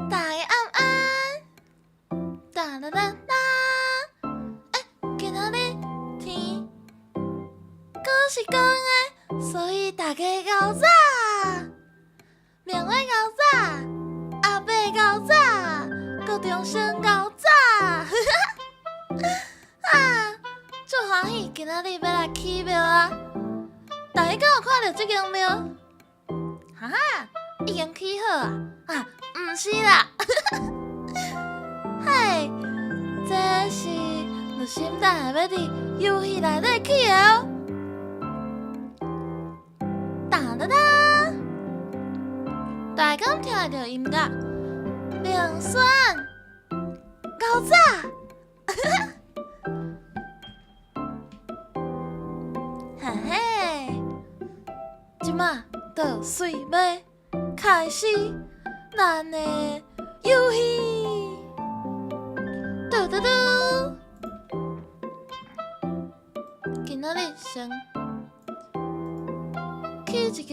大家暗安，哒啦啦啦，欸，今仔日天閣是光的，所以大家𠢕早，明月𠢕早，阿伯𠢕早，高中生𠢕早，啊，足歡喜，今仔日欲來起廟啊！大家敢有看著這間廟？哈哈，已經起好啊！啊，毋是啦，嘿，這是律心等下欲佇遊戲內底起的哦。噠啦啦，大家敢聽會著音樂？明選𠢕早，嘿嘿，這馬就隨欲開始咱的遊戲。嘟嘟嘟，今仔日先起一个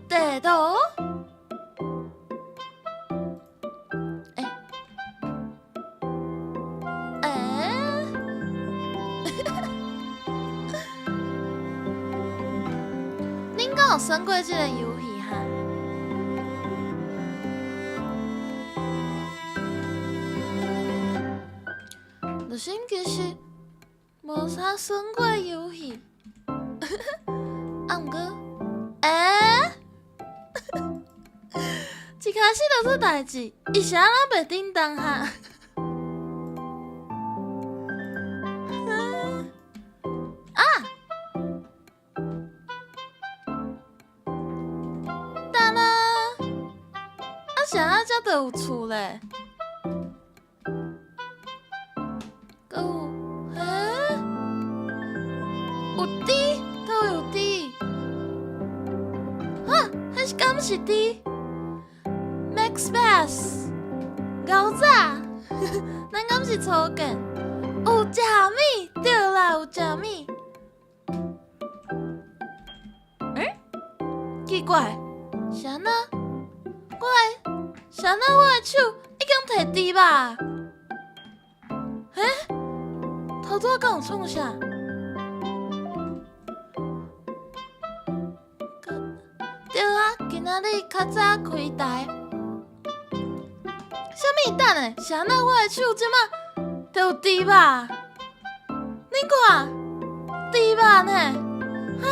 地圖。欸欸，恁敢有耍過這个遊戲哈？律心其實無啥耍過遊戲，啊，毋過，欸，一開始就做代誌，伊是按怎袂叮當哈？啊！等啦，啊是按怎這就有厝咧？閣有，欸？有豬，佗位有豬？哈，彼是敢是豬？Max Bass，𠢕早，咱敢是初見？有食物，對啦，有食物。欸？奇怪，是按怎？我的，是按怎我的手已經提豬肉？欸？頭拄仔敢有創啥？對啊，今仔日較早開台。啥物？等下，是按怎我的手這馬就有豬肉？恁看，豬肉呢？哈！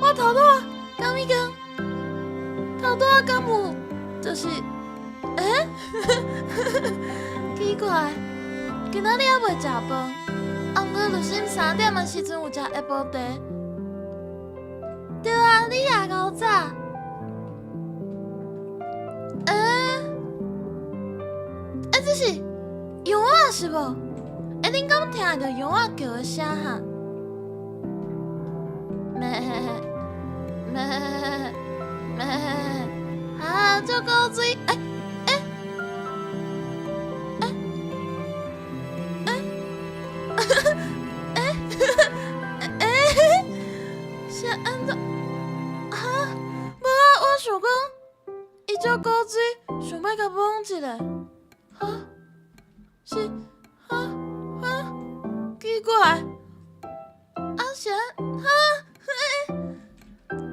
我頭拄仔敢已經，頭拄仔敢有，就是，欸？奇怪，今仔日猶未食飯，啊，毋過律心3點的時陣有食下晡茶。對啊，你也𠢕早。欸？欸，這是羊仔是無？欸，恁敢聽會著羊仔叫的聲哈？咩咩咩！啊，足古錐！欸欸欸欸欸欸！是按怎？哈？無啊，我想講，伊足古錐，想欲共摸一下。哈？是？哈？哈？奇怪。啊是按？哈？欸？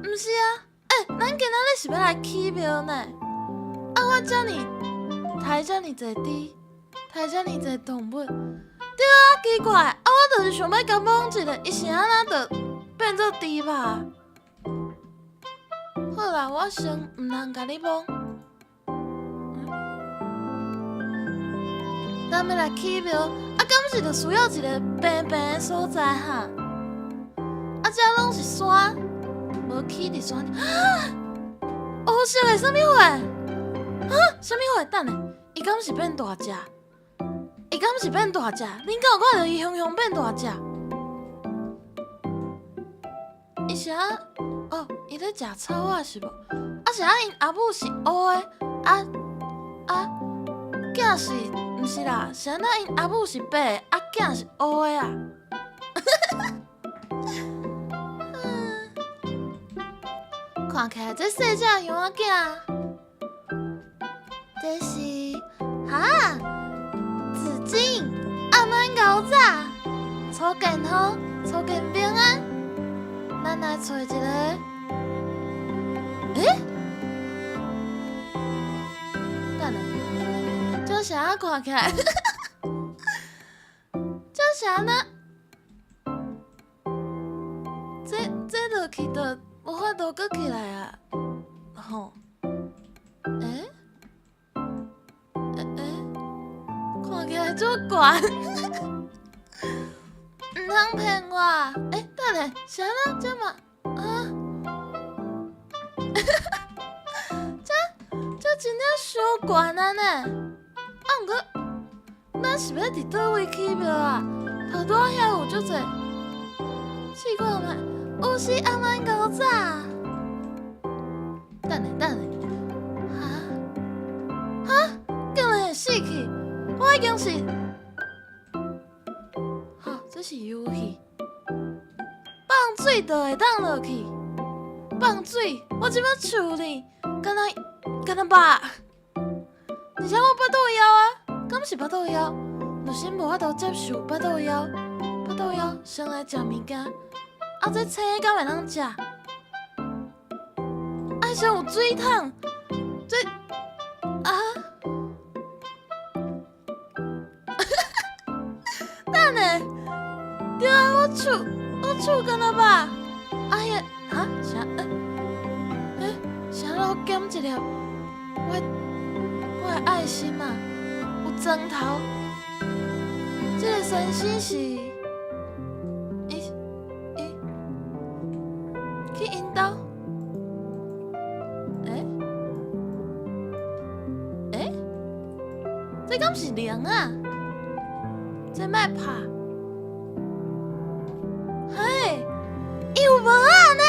毋是啊，欸，咱今仔日是欲來起廟呢？啊，我遮爾刣遮爾濟豬，刣遮爾濟動物，對啊，奇怪，啊，我就是想欲共摸一下，伊是按怎就變做豬肉？好啦，我先毋通共你摸。咱欲來起廟，啊，敢是著需要一个平平的所在哈？啊，這攏是山，無起佇山。啊！烏色的啥物貨？啊？啥物貨？等下，伊敢是變大隻？伊敢是變大隻？恁敢有看著伊雄雄變大隻？伊是按？哦，伊咧食草仔是無？啊是按𪜶阿母是烏的，啊啊，囝是毋是啦？是按怎𪜶阿母是白的，啊囝是烏的啊？看起來這細隻羊仔囝，這是哈紙巾、阿曼牛仔、粗健康、粗健平安。咱來揣一個，欸？等下，這啥看起來？這啥呢？這落去就無法度閣起來啊！吼？欸？欸欸？看起來足懸，毋通騙我！欸，等下，啥呢？這嘛啊？這真正傷懸啊呢！啊，毋過，咱是欲佇佗位起廟啊？頭拄仔遐有足濟，試看覓，有是阿曼牛仔。等下，等下，哈？哈？竟然會死去！我已經是，好，這是遊戲。放水就會當落去，放水，我這擺厝呢，敢若敢若肉，而且我腹肚枵啊，敢是腹肚枵？就是無法度接受腹肚枵，腹肚枵先來食物件，啊，這青敢會當食？愛先有水桶，這啊？等下，對啊，我手敢若肉，啊彼個哈啥？欸欸，啥我減一粒？我的愛心啊，有磚頭。這個先生是，伊伊去𪜶兜？欸欸，這敢是龍啊？這莫拍！嘿，伊有帽仔呢，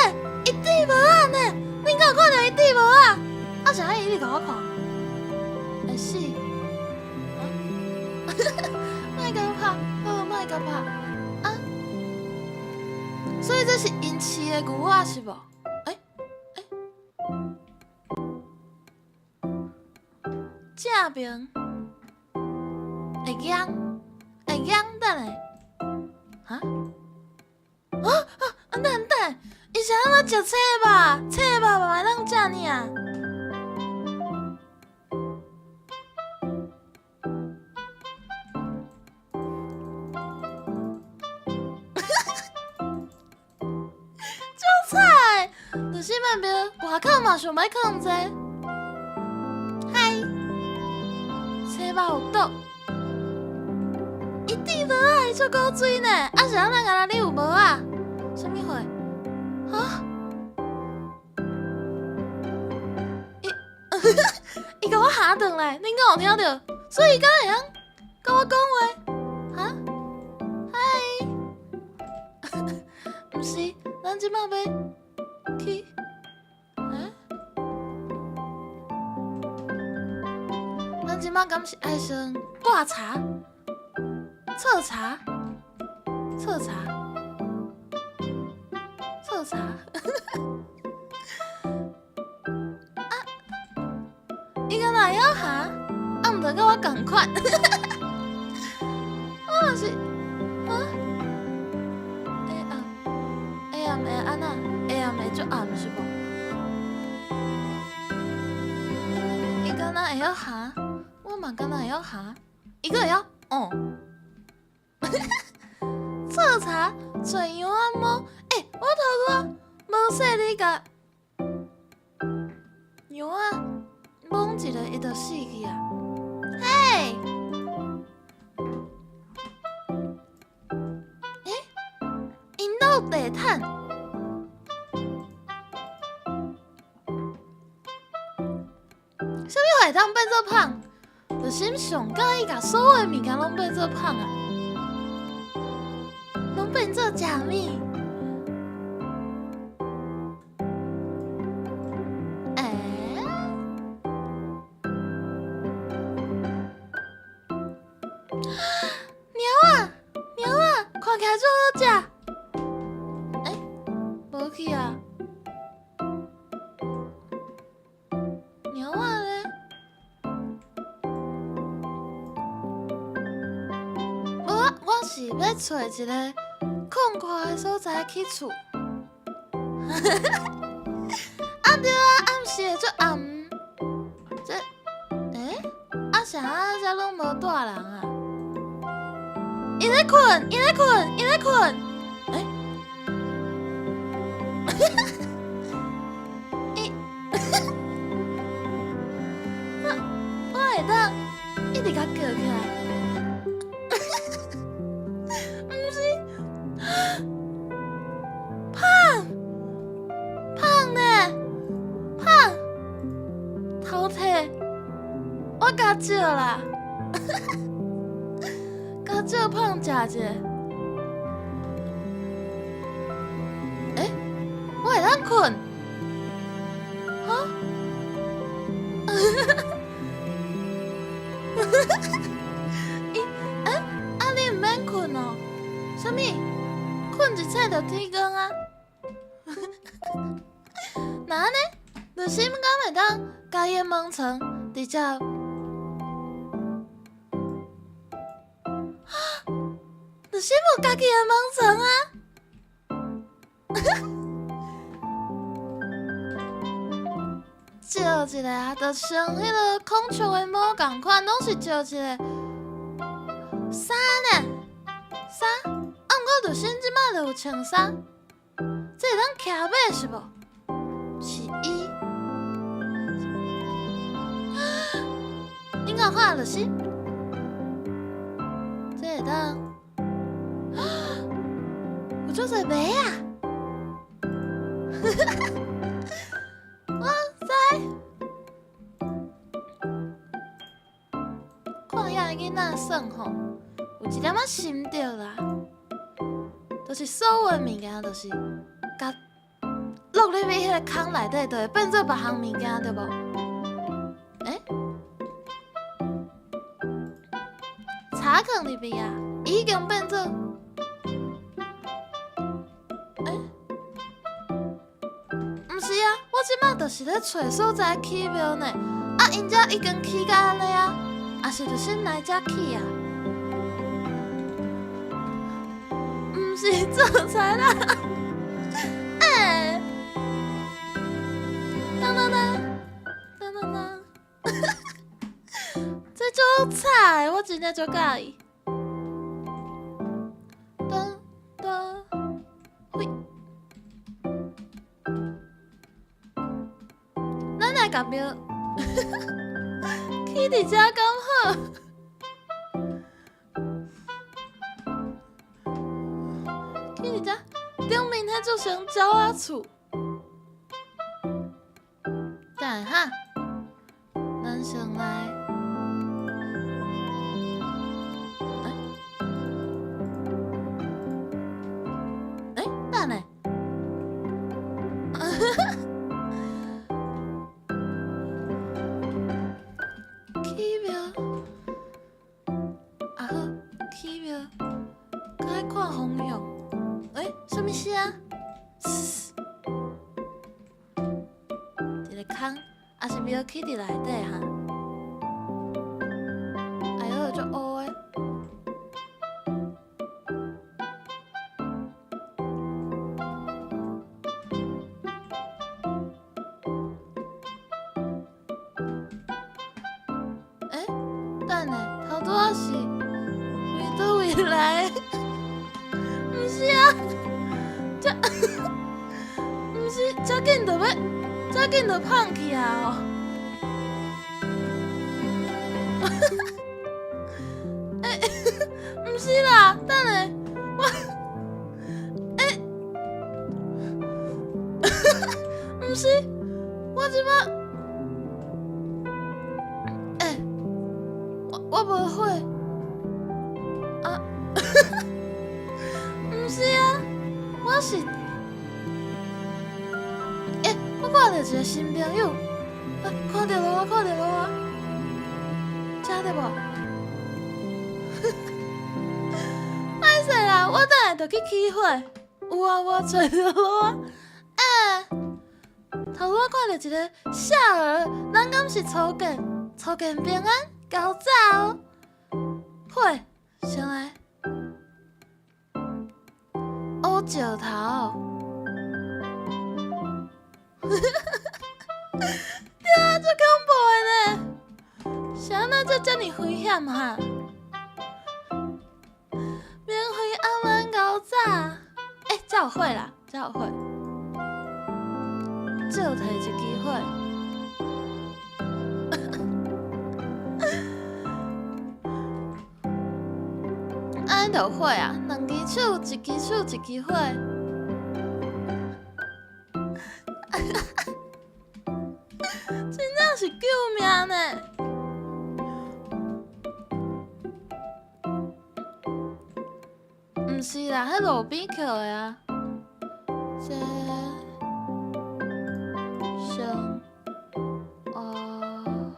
伊戴帽仔呢，恁敢有看著伊戴帽仔？啊，啥伊一直共我看？會死！啊！莫共我拍，好，莫共拍啊！所以這是𪜶飼的牛仔是無？欸欸，正面會驚會驚，等下，哈？啊啊！等等，伊是按怎食青肉？青肉嘛會當食爾？足慘的，就是嘛庙外口嘛想欲囥這。嗨，青肉有毒，伊戴帽仔，伊出古錐呢。啊是按怎敢若你有帽仔？啥物貨？哈？伊伊共我喊轉來，恁敢有聽著？所以伊敢會曉佮我講話？哈？嗨？毋是，咱這擺欲去？欸？咱這擺敢是愛先掛查、測查、測查、測查？啊！伊敢若會曉行？啊，毋著佮我仝款？我嘛是，啊？黑暗，黑暗會按怎？黑暗會足暗是無？伊敢若會曉行？我嘛敢若會曉行？伊閣會曉？哦。測查揣羊仔毛，欸，我頭拄仔無細膩共羊仔摸一下，伊就死去啊！嘿，欸，𪜶兜有地毯，啥物會當變做麭？就是上佮意共所有的物件攏變做麭啊！攏變做食物。欸？貓仔，貓仔，看起來足好食。欸，無去啊？貓仔咧？是欲揣一个空旷的所在起厝。啊對啊，暗時會足暗。這，欸？啊啥啊？遮攏無住人啊？伊咧睏，伊咧睏，伊咧睏。欸？伊，我我會當一直共叫起來。毋是，胖胖呢？胖，頭皮，我共借啦，共借胖食者。欸，我會當睏？哈？伊，欸，啊你毋免睏哦，啥物？睏一醒就天光啊？若按呢？律師敢會當共伊的門床直接？律師有家己的門床啊！照一下啊，就像彼个孔雀的毛仝款，攏是照一个衫呢？衫？啊，毋過律師這擺就有穿衫，這會當騎馬是無？是伊。你敢看律師？這會當？有足濟馬仔！我知。看遐个囡仔耍吼，有一點仔心著啦，就是所有的物件，就是共落入去彼个空內底，就會變做別項物件，對無？欸？柴囥入去啊，已經變做……欸？毋是啊，我這擺就是咧揣所在起廟呢，啊，𪜶遮已經起甲按呢啊，抑是就是來遮起啊？毋是做菜啦，欸！當當當，當當當，這足彩，我真正足佮意。當當，嘿，咱來共廟起佇遮敢好？起佇遮頂面彼做成鳥仔厝。等下哈，咱先來。欸？欸，等下。起廟，啊好，起廟，閣愛看方向。欸，啥物聲？嘶，一个空，抑是廟起佇內底哈？哎喲，足烏的。欸，等下，頭拄仔是為佗位來的？毋是啊，這毋是遮緊就欲，遮緊就胖去啊哦！欸，毋是啦，等下，我，欸，毋是，我這擺，欸，我無火，啊，毋是啊，我是，欸，我看著一個新朋友，欸，看著路啊，看著路啊，遮對無？歹勢啦，我等下就去起火。有啊，我揣著路啊。欸，頭拄仔看著一個夏兒，咱敢是初見？初見平安，猴早。火，先來。石頭。對啊，足恐怖的呢！是按怎才遮爾危險哈？免費暗安牛早，欸，這有火啦，這有火，借提一支火。按呢就有火啊，兩支手，一支手，一支火。真正是救命呢！毋是啦，彼路邊捡的啊。這上哦，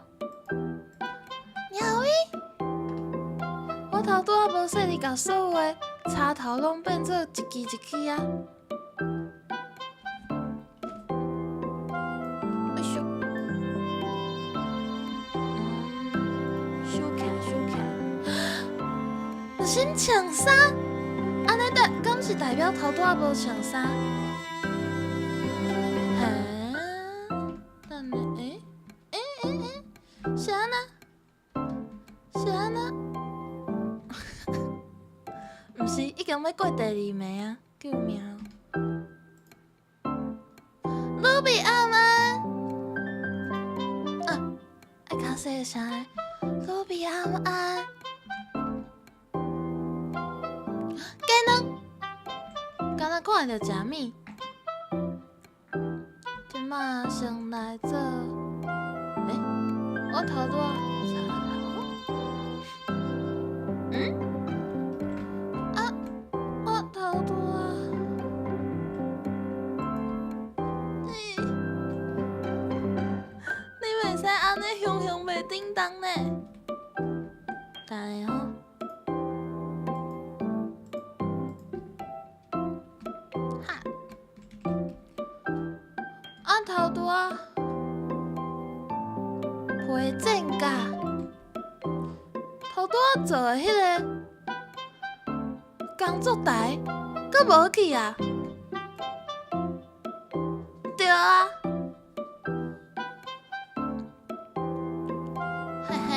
鳥伊，我頭拄仔無細膩，共所有的插頭攏變做一支一支啊！哎咻，收起來，收起來。有先穿衫，按呢代，敢是代表頭拄仔無穿衫？哈？等下，欸欸欸欸，是按怎？是按怎？毋是，已經欲過第二暝啊！救命！盧比暗安，啊，愛較細聲的，盧比暗安。雞卵，敢若看會著食物？這馬先來做，欸，我頭拄仔插頭，嗯？啊，我頭拄仔，你袂使按呢凶凶袂叮當呢？等下吼。哈，啊頭拄仔皮剪甲，頭拄仔做的彼个工作台，閣無去啊？對啊，嘿嘿。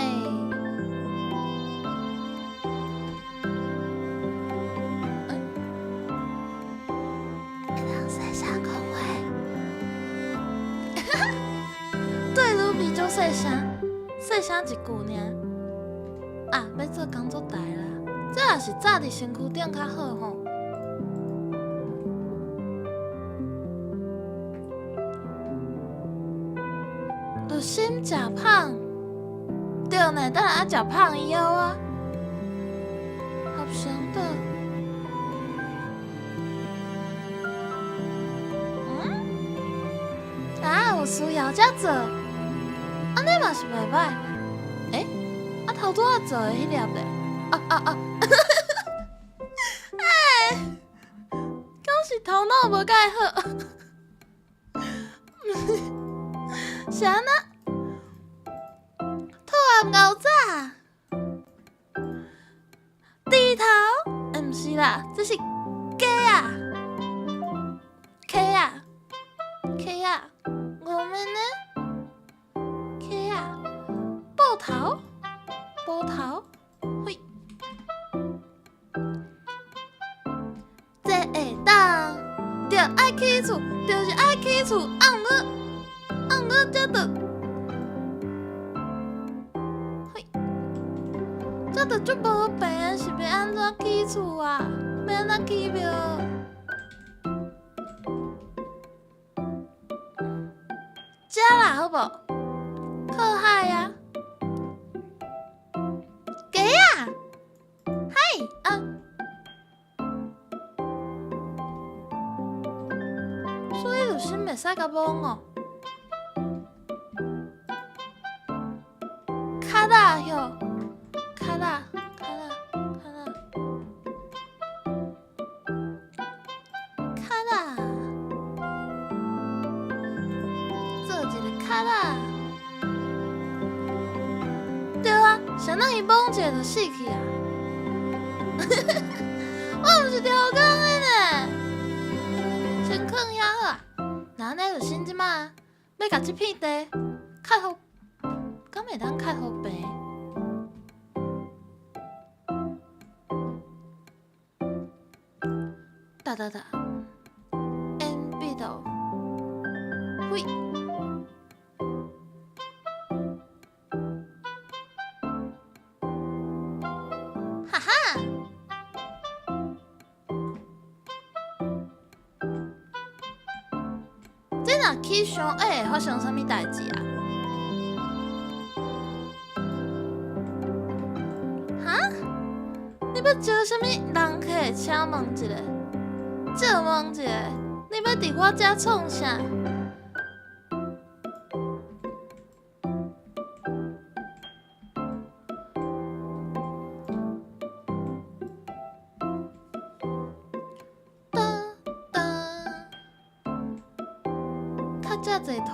會當細聲講話。對，盧比足細聲，細聲一句爾。啊，欲做工作台啦，這也是紮佇身軀頂較好吼。就心食胖，對呢，等下愛食胖藥啊。合成的。嗯？啊，有需要才做，按呢嘛是袂歹。欸？啊，頭拄仔做的彼粒咧？啊啊啊！欸，敢是頭腦無蓋好？是按怎？兔仔牛早，豬頭？欸，毋是啦，這是雞啊，雞啊，雞啊，ごめんね，雞啊，布頭，布頭，嘿，這會當，著愛起厝，就是愛起厝，按了，按了，這就，嘿，這就足無平，是欲按怎起厝啊？欲按怎起廟？遮啦，好無？靠海啊，雞啊，嗨啊！所以就先袂使共摸哦。較早哟，較早，較早，較早，較早，做一个較早。對啊，啥人伊摸一下就死去啊？我毋是調工的呢。先囥遐好啊。若按呢就先這馬欲共這片地較予，敢會當較予平？噠噠噠，N 變到，嘿。哈哈！這若起傷矮會發生啥物代誌啊？哈？你欲招啥物人客？請問一下，借問一下，你欲佇我遮創啥？噔噔，較遮濟圖？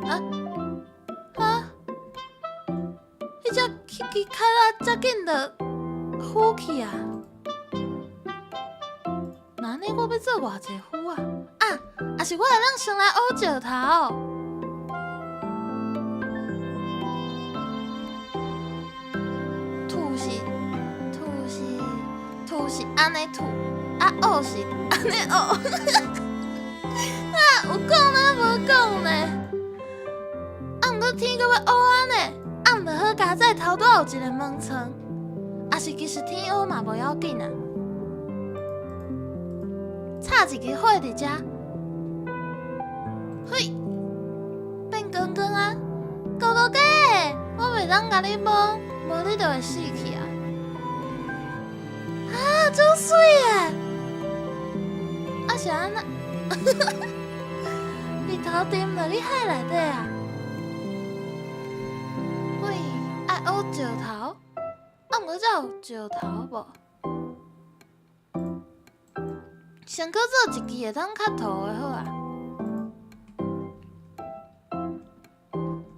啊？啊？彼隻彼支跤仔遮緊就浮去啊？那按呢我欲做偌濟浮啊？啊！抑是我會當先來挖石頭？吐是吐是吐是按呢吐，啊挖是按呢挖。啊，有講啊無講呢？啊，毋過天閣欲烏按呢，啊，毋著好佳哉頭拄仔有一個門窗，抑是其實天烏嘛無要緊啊。插一支火佇遮，嘿，變光光啊！高高雞，我袂當共你摸，無你就會死去啊！啊，足媠的！啊是按怎？日頭沉落去海內底啊！喂，愛挖石頭，啊，毋過這有石頭無？先閣做一支會當較塗的好啊。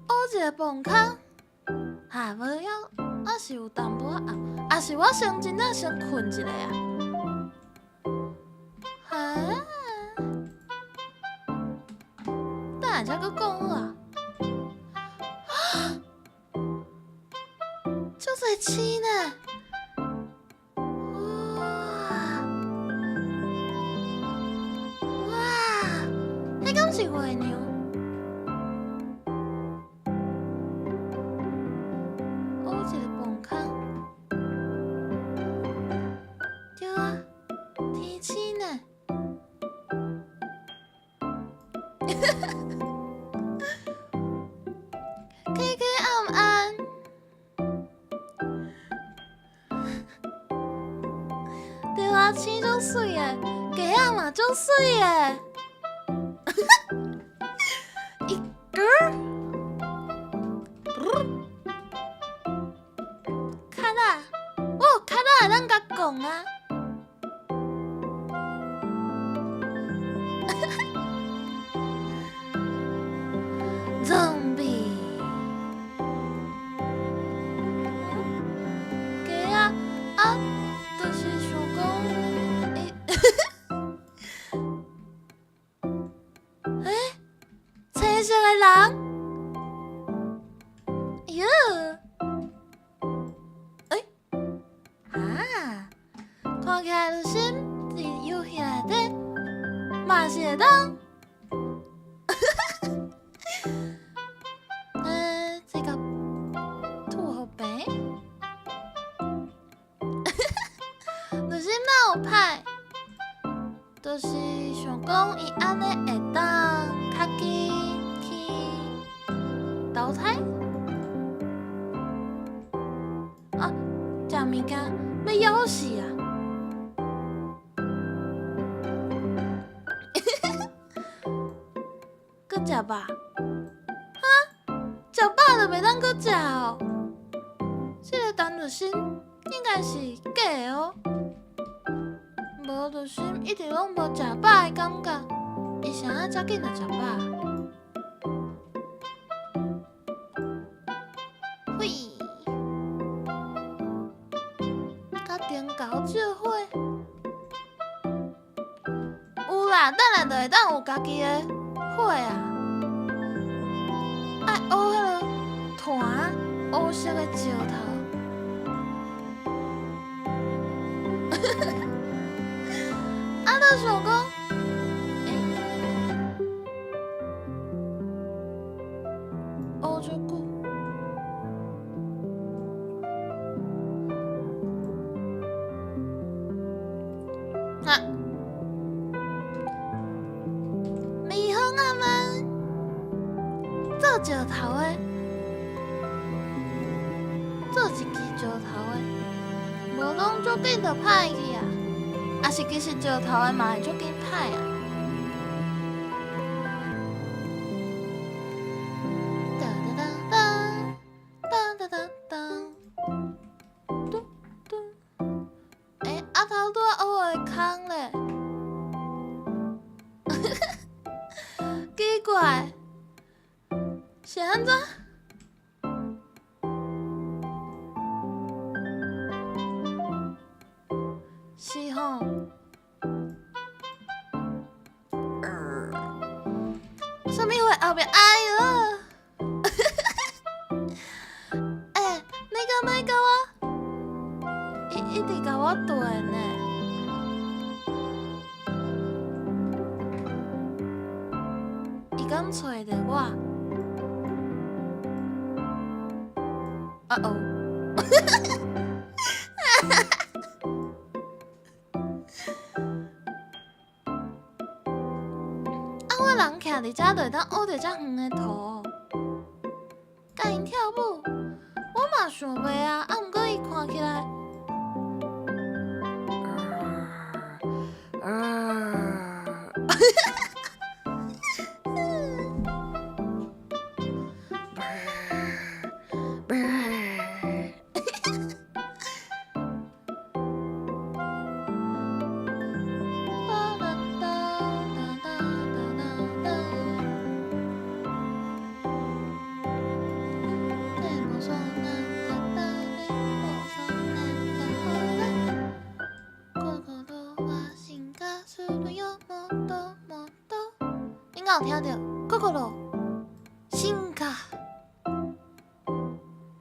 挖一個墓空，哈，無要，抑是有淡薄仔暗，抑是我先真正先睏一下啊。哈？等下才閣講好啊。足濟星呢！哇哇，彼敢是月娘？挖一個墓空，對啊，天星呢？K K 暗暗，對啊，星足媠的，雞仔嘛足媠的。一根兒，較早，我有較早會當共講啊。Zombie，雞仔啊，就是想講，欸，青色的人，喲，欸，啊，看起來就是佇遊戲內底嘛是會當。這個吐予平，就是哪有歹，就是想講伊按呢會當較緊去投胎。啊，食物件欲枵死啊！閣食飽？哈？食飽就袂當閣食哦？這個陳日新應該是假的哦。無日新一直攏無食飽的感覺，伊是按怎遮緊就食飽？嘿，佮電狗借火，有啦，啦，等下就會當有家己的火啊！愛挖彼个炭，烏色的石頭。啊，就想講，欸，挖足久。啊！蜜蜂阿媽做石頭的，做一支石頭的，無攏足緊就歹去啊！啊是其實石頭的嘛會足緊歹啊！噠噠噠噠噠噠噠噠，嘟嘟。欸，啊頭拄仔挖的空咧，奇怪，是按怎？是吼？啥物貨後壁？哎喲！欸，你敢欲共我？伊一直共我對呢。伊敢揣著我？啊哦！啊，我人徛佇遮就會當挖著遮遠的圖，共𪜶跳舞，我嘛想袂啊，啊，毋過伊看起來，恁敢有聽著？心進化，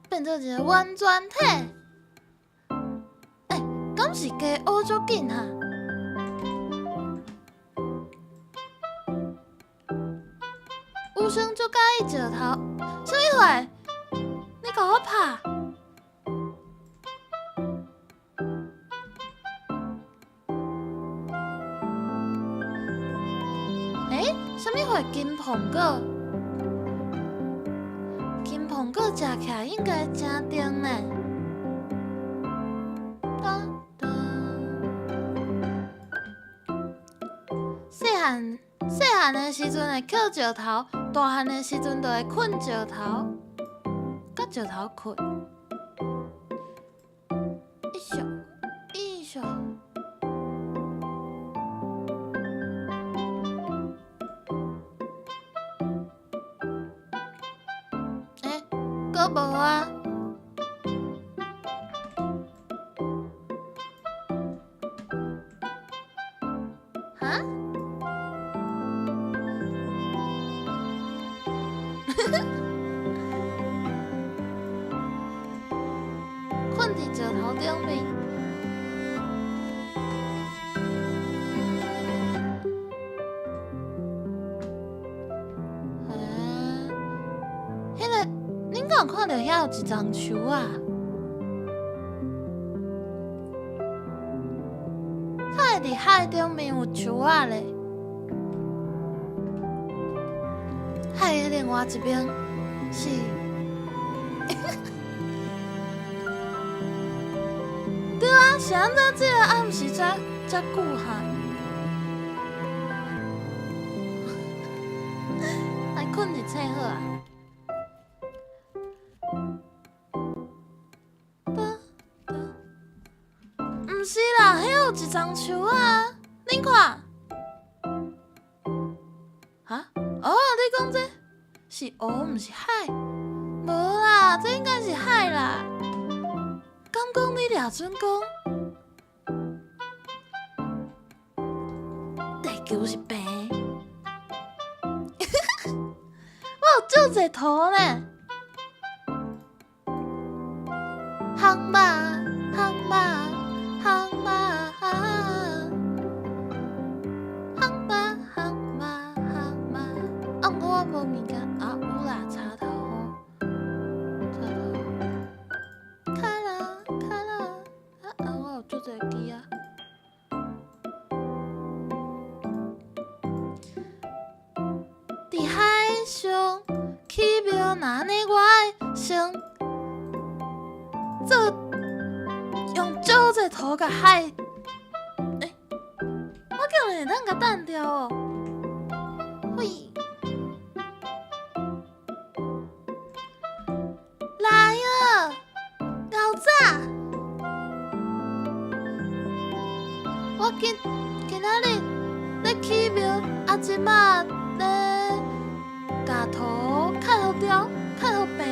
變做一个完全體。欸，敢是加挖足緊哈？有生足佮意石頭，啥物貨？你共我拍？欸，啥物貨？金蘋果？金蘋果食起來應該誠甜呢。噠噠。細漢細漢的時陣會抾石頭，大漢的時陣就會睏石頭，佮石頭睏。一宿一宿。欸，閣無啊？哈？睏佇石頭頂面。欸，彼个，恁敢有看著遐有一叢樹仔？敢會佇海頂面有樹仔咧？海的另外一邊是，對啊，是按怎這个暗時才遮久哈？來睏一醒好啊。噠噠，毋是啦，彼有一叢樹仔，恁看。哈？哦，你講這是湖，毋是海？無啦，這應該是海啦。敢講你掠準講，地球球是平。我有足濟圖呢。烘肉，烘肉，烘肉，烘肉，烘肉，烘肉。啊，毋過我無物件啊，有啦，插頭吼，插頭。卡啦卡啦，啊啊！我有足濟支啊。佇海上起廟，若按呢我愛先做用足濟土共海。欸，我竟然會當共彈掉哦！喂，來啊，𠢕早！我今今仔日咧起廟，啊，這馬咧共土較予牢，較予平。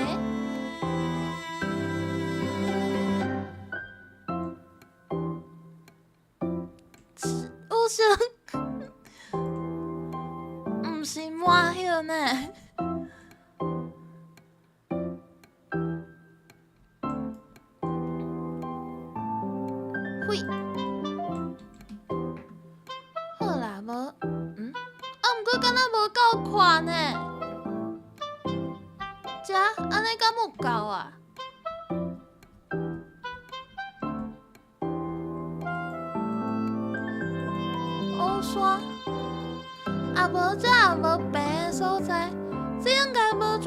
有聲，毋是滿血呢。喂，好啦，無，啊，毋過敢若無夠寬呢。遮按呢敢有夠啊？烏山，啊無遮也無平的所在，這應該無足。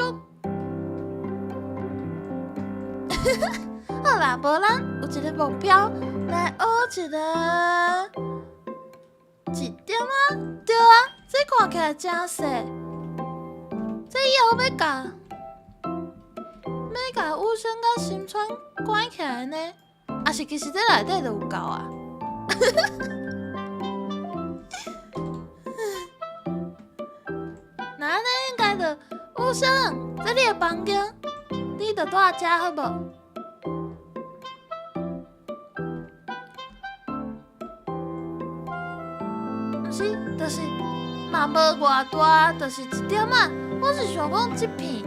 好啦，無咱有一個目標，來學一個一點仔，對啊，這看起來誠細，這以後欲共欲共雨生佮心川關起來呢？抑是其實這內底就有夠啊？那按呢應該就雨生，這你的房間，你就蹛遮好無？毋是，就是嘛無偌大，就是一點仔。我是想講這片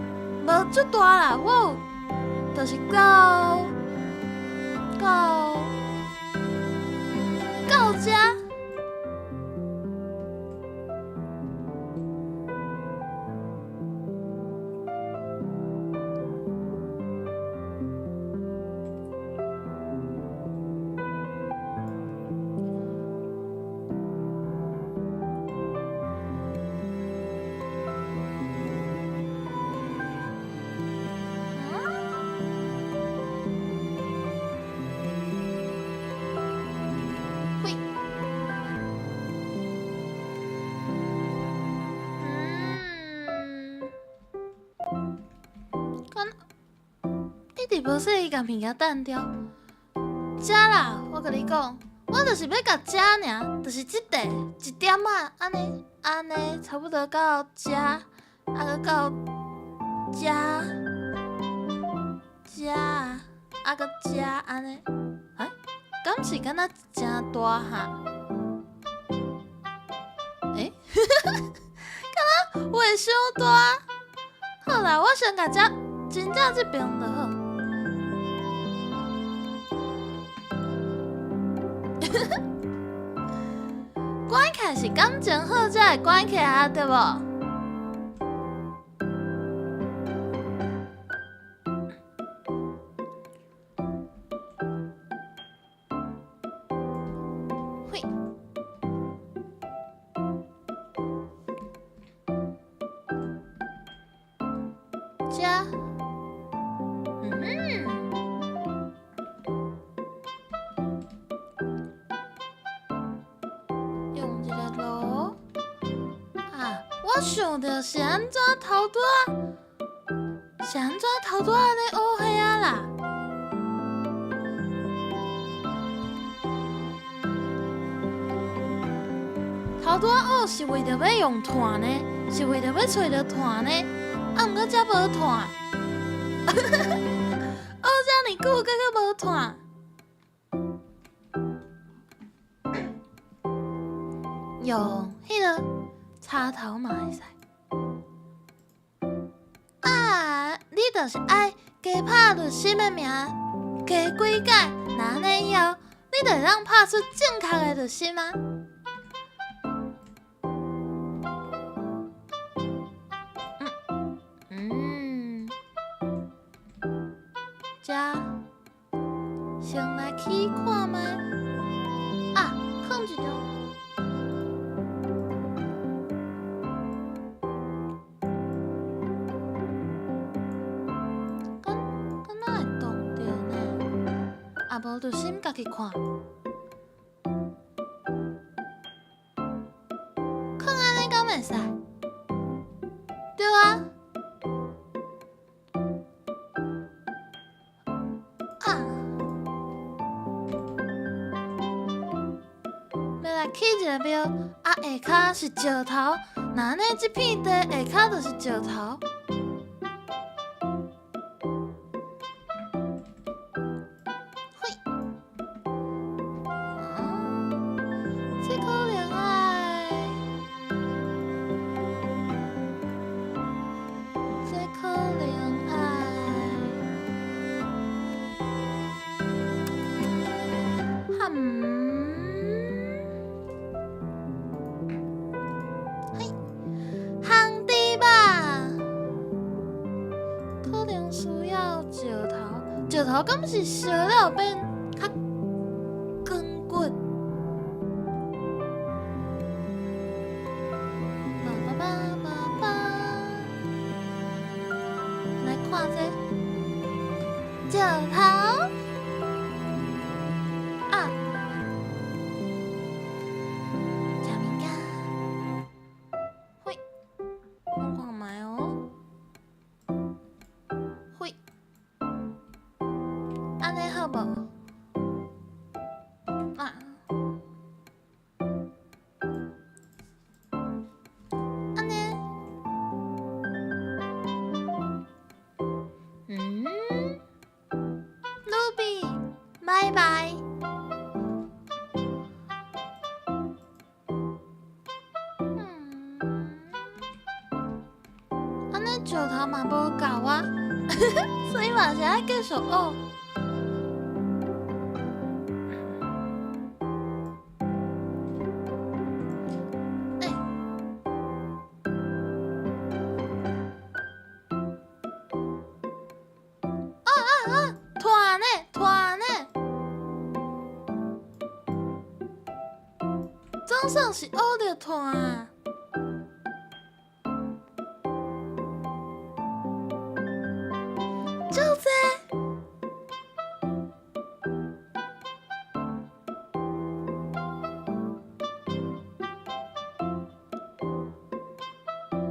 無足大啦，我有就是到到到遮。喂，敢一直無細意共物件彈掉。遮啦，我共你講，我就是欲共遮爾，就是這塊一點仔，按呢按呢，差不多到遮，啊閣到遮遮，啊閣遮按呢，欸，敢是敢若誠大哈？欸，敢若畫傷大。好啦，我先共遮真正這邊就好。關起來是感情好才會關起來啊，對無？嘿，遮，嗯哼，用一個爐啊！我想著是按怎頭拄仔，是按怎頭拄仔按呢學彼仔啦？頭拄仔學是為著欲用炭呢，是為著欲揣著炭呢，啊，毋過遮無炭，學遮爾久，閣閣無炭。用彼个插頭嘛會使。啊，你就是愛加拍律師的名，加幾擺，若按呢以後，你就會當拍出正確的律師嗎？嗯，這先來去看覓。啊，囥一張。敢敢若會動著呢？啊，無就先家己看。囥按呢敢會使？對啊。啊！欲來起一个廟，啊下跤是石頭，若按呢這片地下跤就是石頭。嘿，這可能愛，這可能愛，哈嘿，烘豬肉，可能需要石頭，石頭敢是燒了變較堅骨？叭叭叭叭叭，來看這石頭啊，食物件，嘿，我看覓哦，嘿，按呢好無？啊，按呢，嗯，盧比，拜拜。嗯，按呢石頭嘛無夠啊，所以嘛是愛繼續學。欸，啊啊啊！團呢，團呢，總算是學著團啊！就這，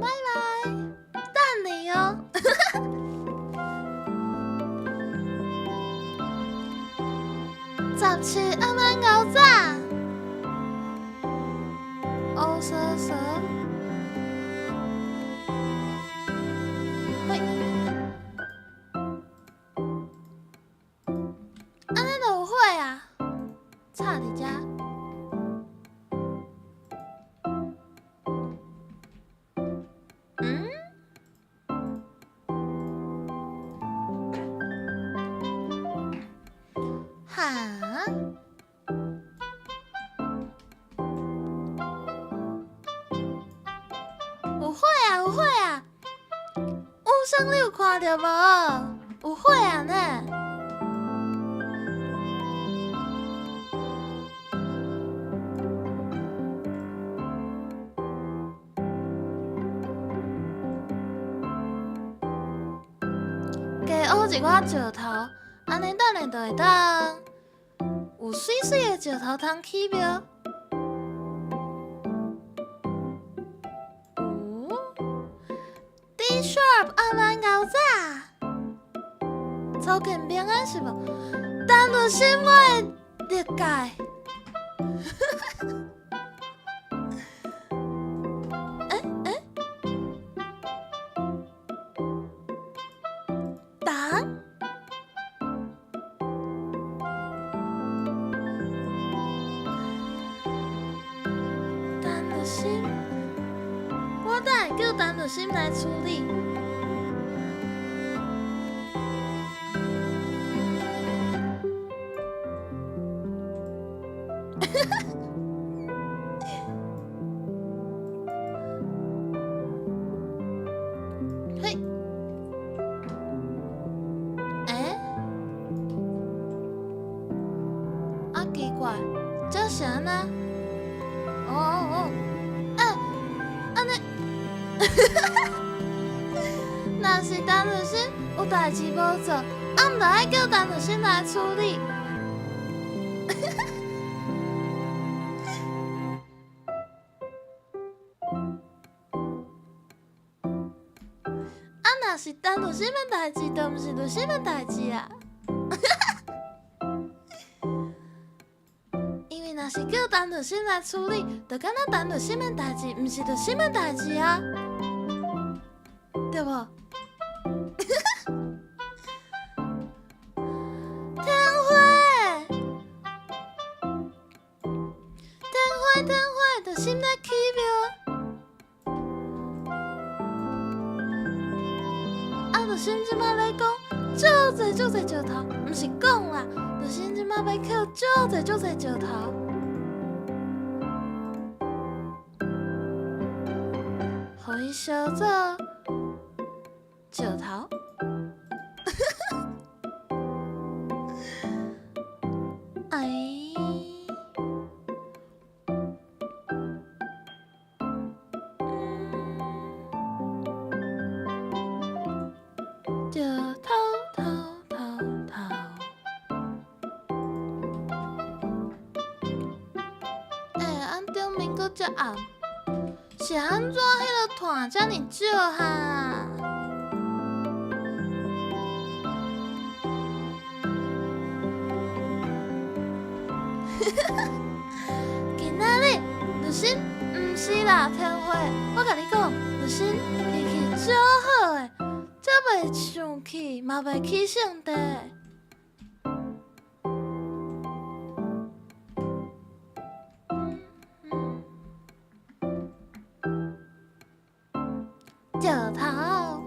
拜拜，等你哦。17暗晚𠢕早，烏索索，嘿，按呢就有火啊！插佇遮，嗯？哈？有火啊！有火啊！有生你有看著無？有火啊呢！加挖一寡石頭，按呢等下就會當有媠媠的石頭通起廟。哦，D sharp 暗晚𠢕早，初見平安是無？陳律師我的理解。欸欸，答？陳律陳日新來處理。嘿，欸？啊，奇怪，這是按怎？哦哦哦，欸，按呢？若是陳日新有代誌無做，啊，毋著愛叫陳日新來處理。啊，若是陳日新的代誌，就毋是日新的代誌啊。因為若是叫陳日新來處理，就敢若陳日新的代誌，毋是日新的代誌啊，對無？天花，天花，天花，日新咧起廟。啊，日新這擺咧講，足濟足濟石頭，毋是講啦，日新這擺欲抾足濟足濟石頭，予伊燒做石頭。哎，石頭頭頭頭。欸，按頂面閣遮暗，是按怎彼个炭遮爾少哈？今仔日日新毋是啦，天花，我共你講，日新脾氣足好的，才袂生氣，嘛袂起性地。石頭，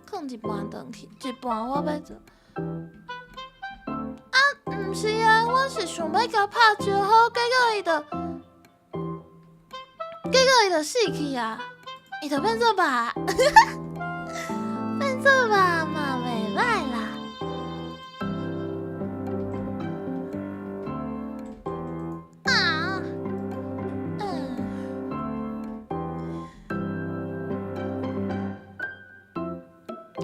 囥一半轉去，一半我欲做。啊，毋是啊，我是想欲共拍招呼，結果伊就死去啊，伊就變做肉，變做肉嘛袂歹啦。啊，嗯，噔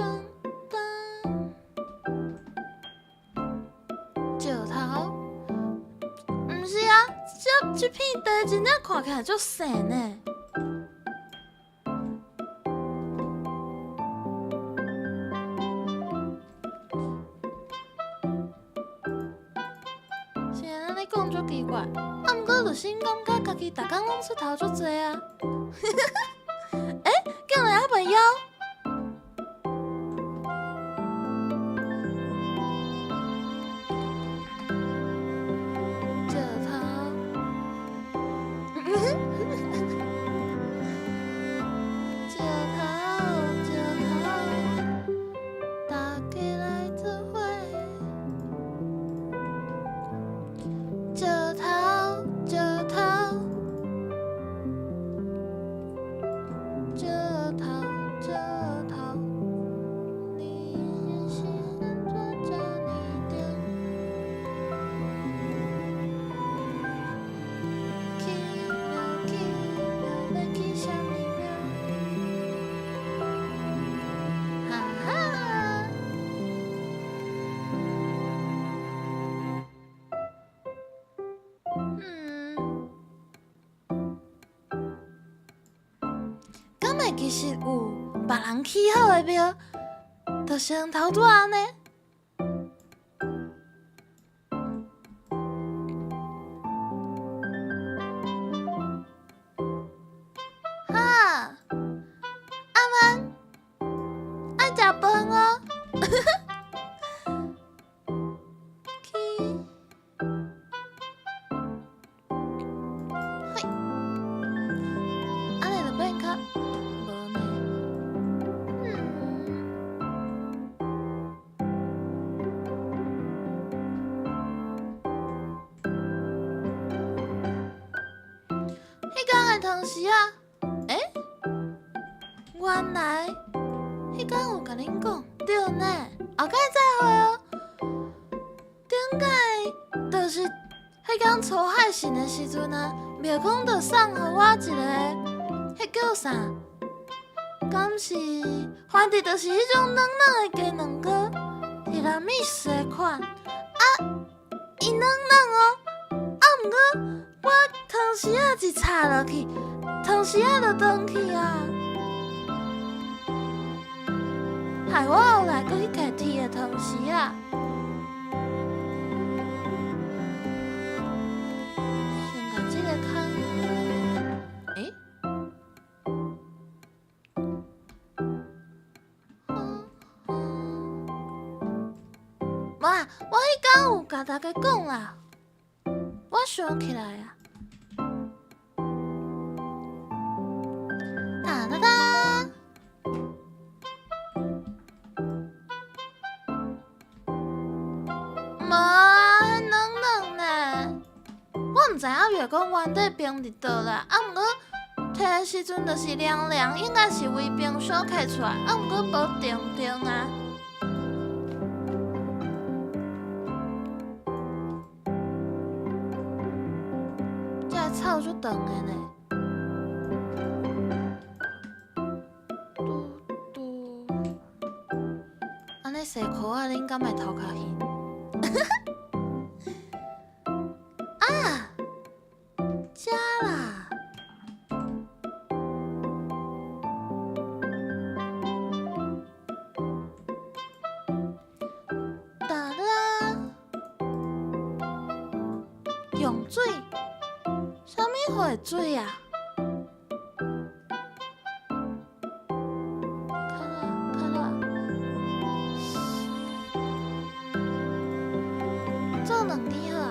噔，石頭，毋是啊，這片地真正看起來足踅呢。是按呢講足奇怪，啊，毋過日新感覺家己逐工攏出頭足濟啊。欸，竟然猶袂枵？石頭，石頭，石頭，大家來做伙。石頭，石頭，石頭，石頭，你是按怎遮爾重？起廟起廟，欲起啥物廟？哈哈！敢會其實有別人起好的廟，就先頭拄按呢？哈，阿曼，愛食飯哦。起，嘿，款的湯匙仔。欸，原來彼工有共恁講，對呢，後蓋再會哦。頂擺就是彼工初海神的時陣啊，廟公就送予我一个，彼叫啥？敢是，反正就是彼種軟軟的雞卵糕，提拉米蘇的款。啊，伊軟軟哦，啊，毋過我湯匙仔一插落去，湯匙仔就斷去啊！害我後來閣去揢鐵的湯匙仔。先共這个空，欸？無啊，我彼工有共大家講啦，我想起來啊。噠噠噠！無啊，彼軟軟呢？我毋知影月光原底冰佇佗啦，啊，毋過摕的時陣就是涼涼，應該是圍冰箱揢出來，啊，毋過無凍凍啊。這个草足長的呢。嘟嘟，按呢洗褲仔，恁敢會頭殼眩？啊，遮啦！噠啦，用水？啥物貨的水啊？較熱，較熱。做兩支好啊。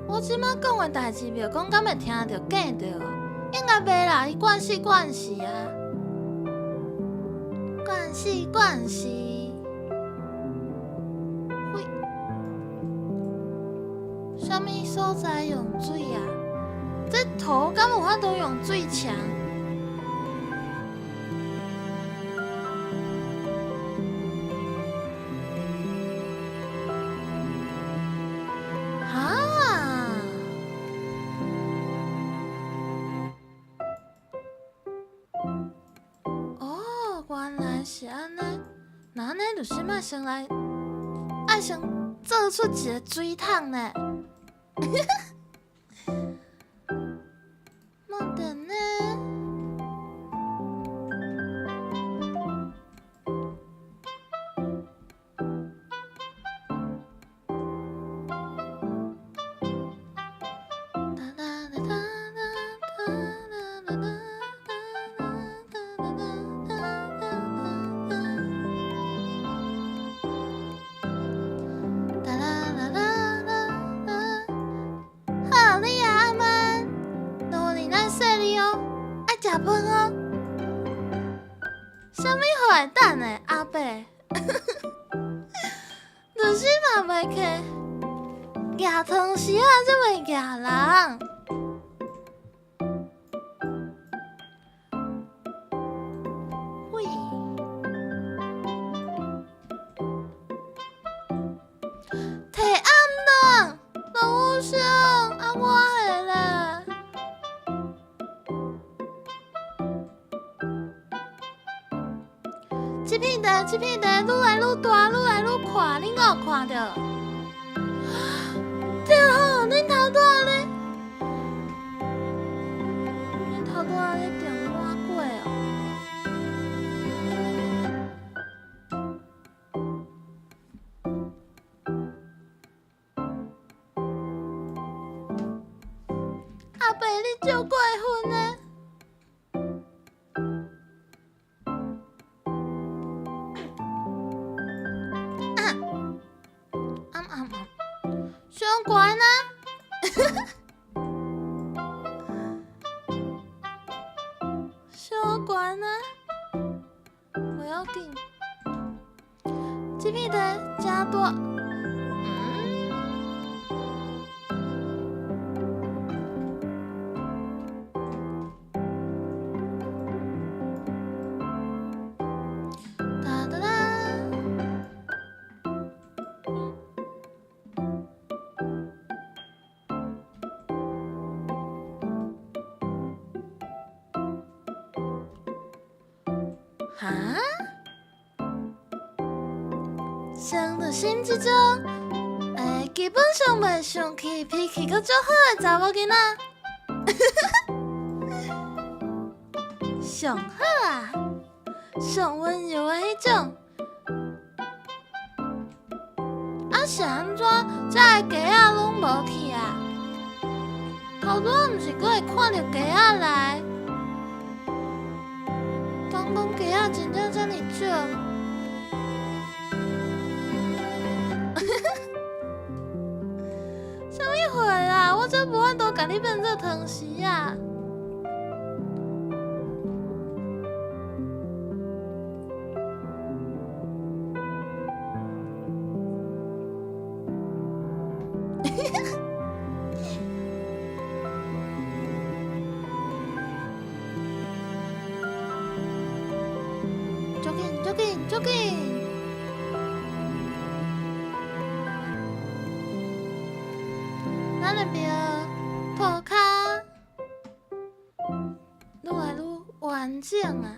我這擺講的代誌，廟公敢會聽著見著？應該袂啦，伊慣勢慣勢啊，慣勢慣勢。喂，啥物所在用水啊？這圖敢有法度用水牆？啊！哦，原來是按呢。那按呢就是愛先來，愛先做出一个水桶呢。莫等呢。噠噠噠噠噠噠噠噠噠噠噠啦啦啦啦啦！好，你啊，阿曼，努力咱细你哦，愛食飯哦。啥物壞蛋的阿伯？律師嘛袂客，舉湯匙仔才袂舉人。喂，提暗燈，羅有聲，啊我的咧。這片地，這片地愈來愈大，愈來愈闊，恁敢有看著？對吼，恁頭拄仔咧，恁頭拄仔咧電話過哦。阿伯，你足過分的！啊！啊啊啊！傷懸啊！傷懸啊！無要緊，這片个誠大。嗯。哒哒哒。哈？上著心這種，基本上袂生氣、脾氣閣足好的查某囡仔，上好啊，上溫柔的彼種。啊是按怎？這个雞仔攏無去啊？頭拄仔毋是閣會看著雞仔來？敢講雞仔真正遮爾少？啥物貨啦？我真無法度共你變做湯匙啊！足緊，足緊，足緊！咱的廟塗跤愈來愈完整啊！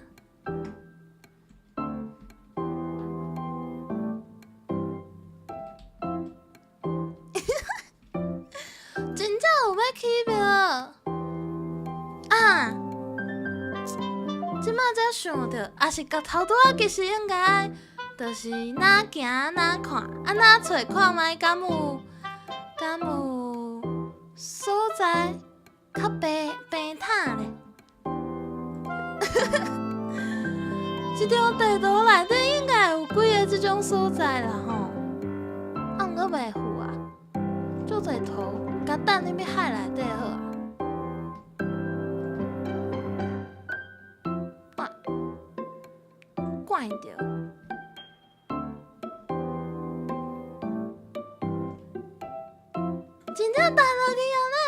真正有欲起廟啊！這擺才想著，也是共頭拄仔其實應該，就是哪行哪看，啊哪揣看覓，敢有所在較平平坦咧？這張地圖內底應該有幾个這種所在啦吼，啊，毋過袂赴啊，足濟圖，共等入去海內底好啊。啊，怪著。真正彈落去啊呢！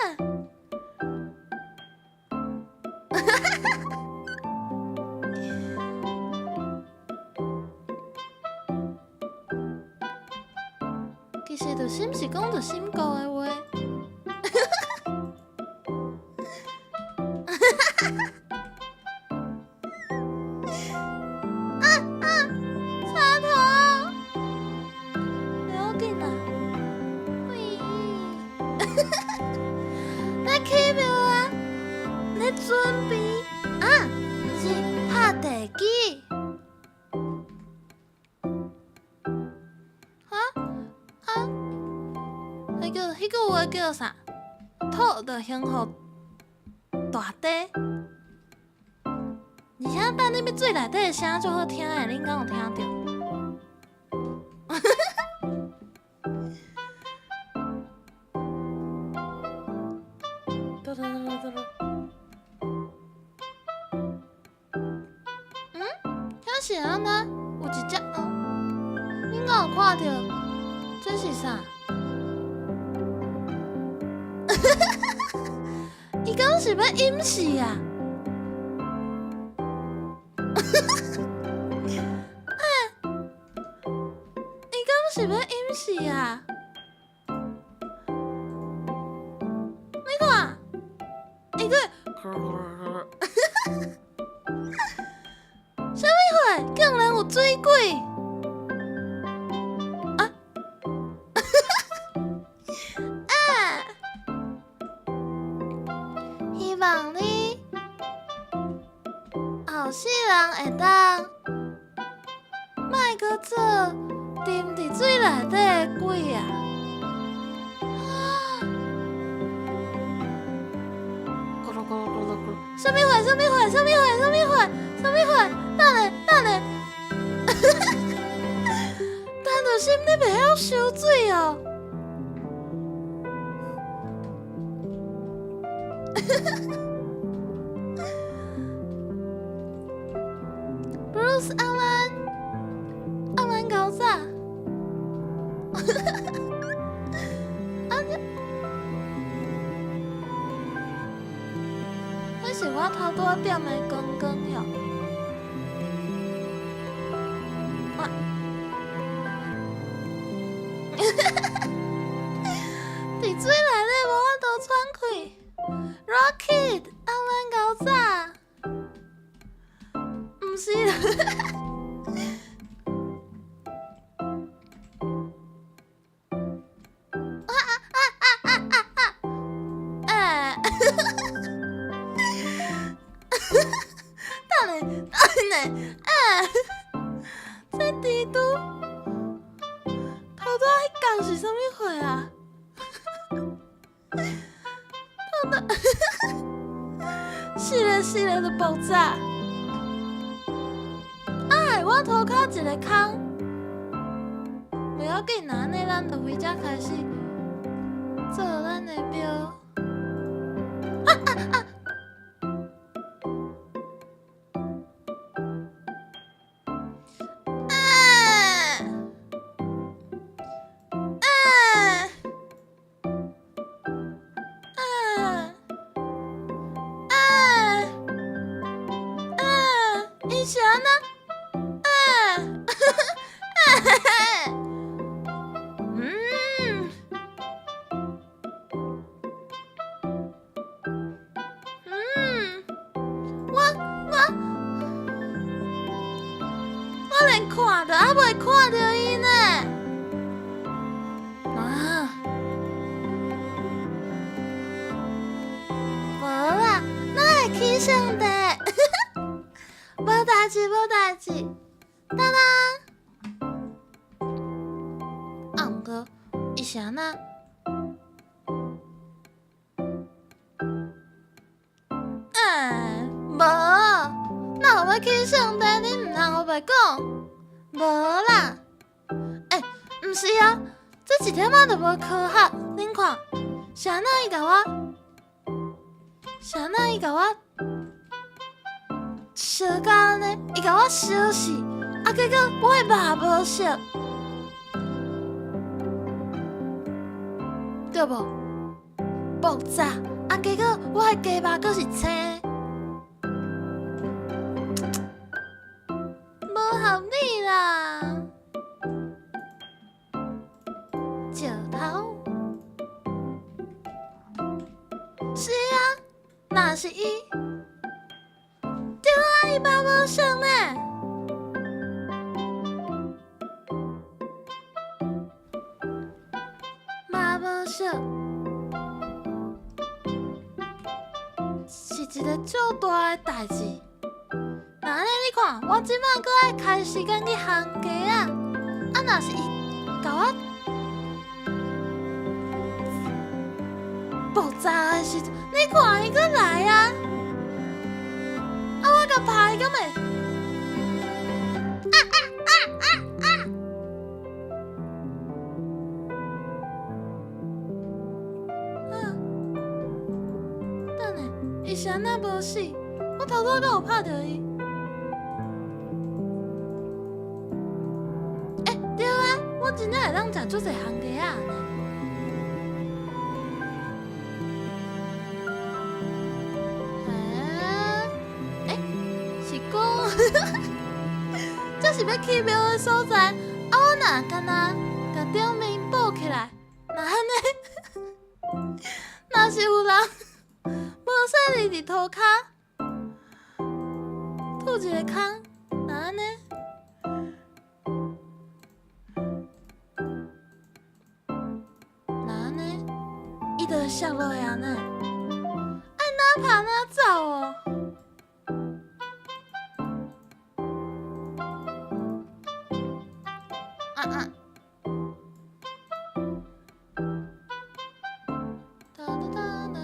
其實著心是講著心高的話。啊啊！插頭，不要緊啦。喂，來起廟啊！咧準備啊，是拍地基。啊啊！彼个話叫啥？土就先予大地，而且等入去水內底的聲足好聽的，恁敢有聽著？嘟嘟嘟嘟嘟。嗯？遐是按怎？有一隻哦，恁敢有看著？這是啥？伊敢是欲隱死啊？欸，伊敢是欲隱死啊？你看，伊閣，啥物貨？竟然有水鬼！啊！啊！希望你後世人會當莫閣做沉佇水內底的鬼啊！啊！咕嚕咕嚕咕嚕咕嚕，啥物貨？啥物貨？啥物貨？啥物貨？啥物貨？等下，等下！陳著心，你袂曉收水哦！Bruce 阿蘭，阿蘭搞啥？是我頭拄仔點的光光哟。啊！佇水內底無法度喘氣，Rocket，阿咱𠢕早，毋是啦。啊啊啊啊啊啊！欸，等下，等下，欸，這蜘蛛頭拄仔彼工是啥物貨啊？頭拄死咧死咧就爆炸！哎，我塗跤一个空，袂要緊啦，按呢咱就為這開始做咱的廟。啊啊啊！啊！啊！啊！啊！啊！伊是按怎？啊！嗯。嗯。我連看都猶未看著伊呢。啊！無啦，哪會起上帝？無代誌，無代誌。當當。啊，毋過伊是按怎？欸，無，哪有欲起上帝？你毋通烏白講。無啦。欸，毋是啊，這一點仔都無科學。恁看，是按怎伊共我？是按怎伊共我燒甲按呢？伊共我燒死，啊，結果我的肉無熟，對無？爆炸！啊，結果我的雞肉閣是青，無合理啦！石頭，是啊，若是伊，對啊，伊肉無熟呢。嘛無熟，是一个足大的代誌。那按呢，你看，我這擺閣愛開時間去烘雞仔，啊，若是伊共我爆炸的時陣，你看伊閣來啊！啊，我共拍伊敢會？啊啊啊啊啊！啊！等下，伊是按怎無死？我頭拄仔敢有拍著伊？欸，對啊，我真正會當食足濟烘雞仔呢。欸，是講，這是欲起廟的所在，啊，我若干焦共頂面補起來，若按呢，若是有人無細膩佇塗跤吐一個空，若按呢，若按呢，伊就會摔落來啊呢，愛哪拍哪走哦。啊啊！哒哒哒哒哒。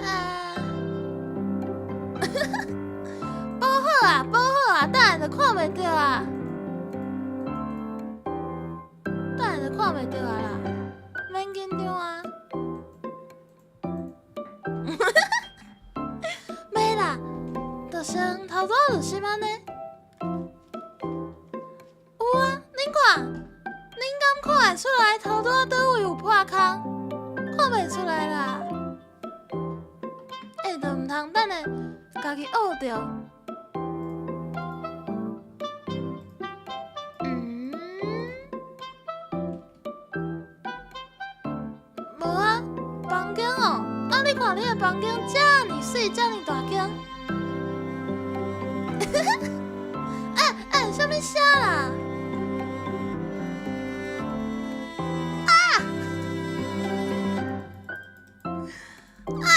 啊！補好啊，補好啊，等下就看袂著啊，等下就看袂著啊啦，免緊張啊。袂啦，就先頭拄仔就是按呢。有啊，恁看，恁敢看會出來頭拄仔佗位有破空？看袂出來啦。通，等下家己學著。嗯，無啊，房間哦，啊你看你的房間遮爾媠，遮爾大間。欸欸，啥物聲啦？啊！哎！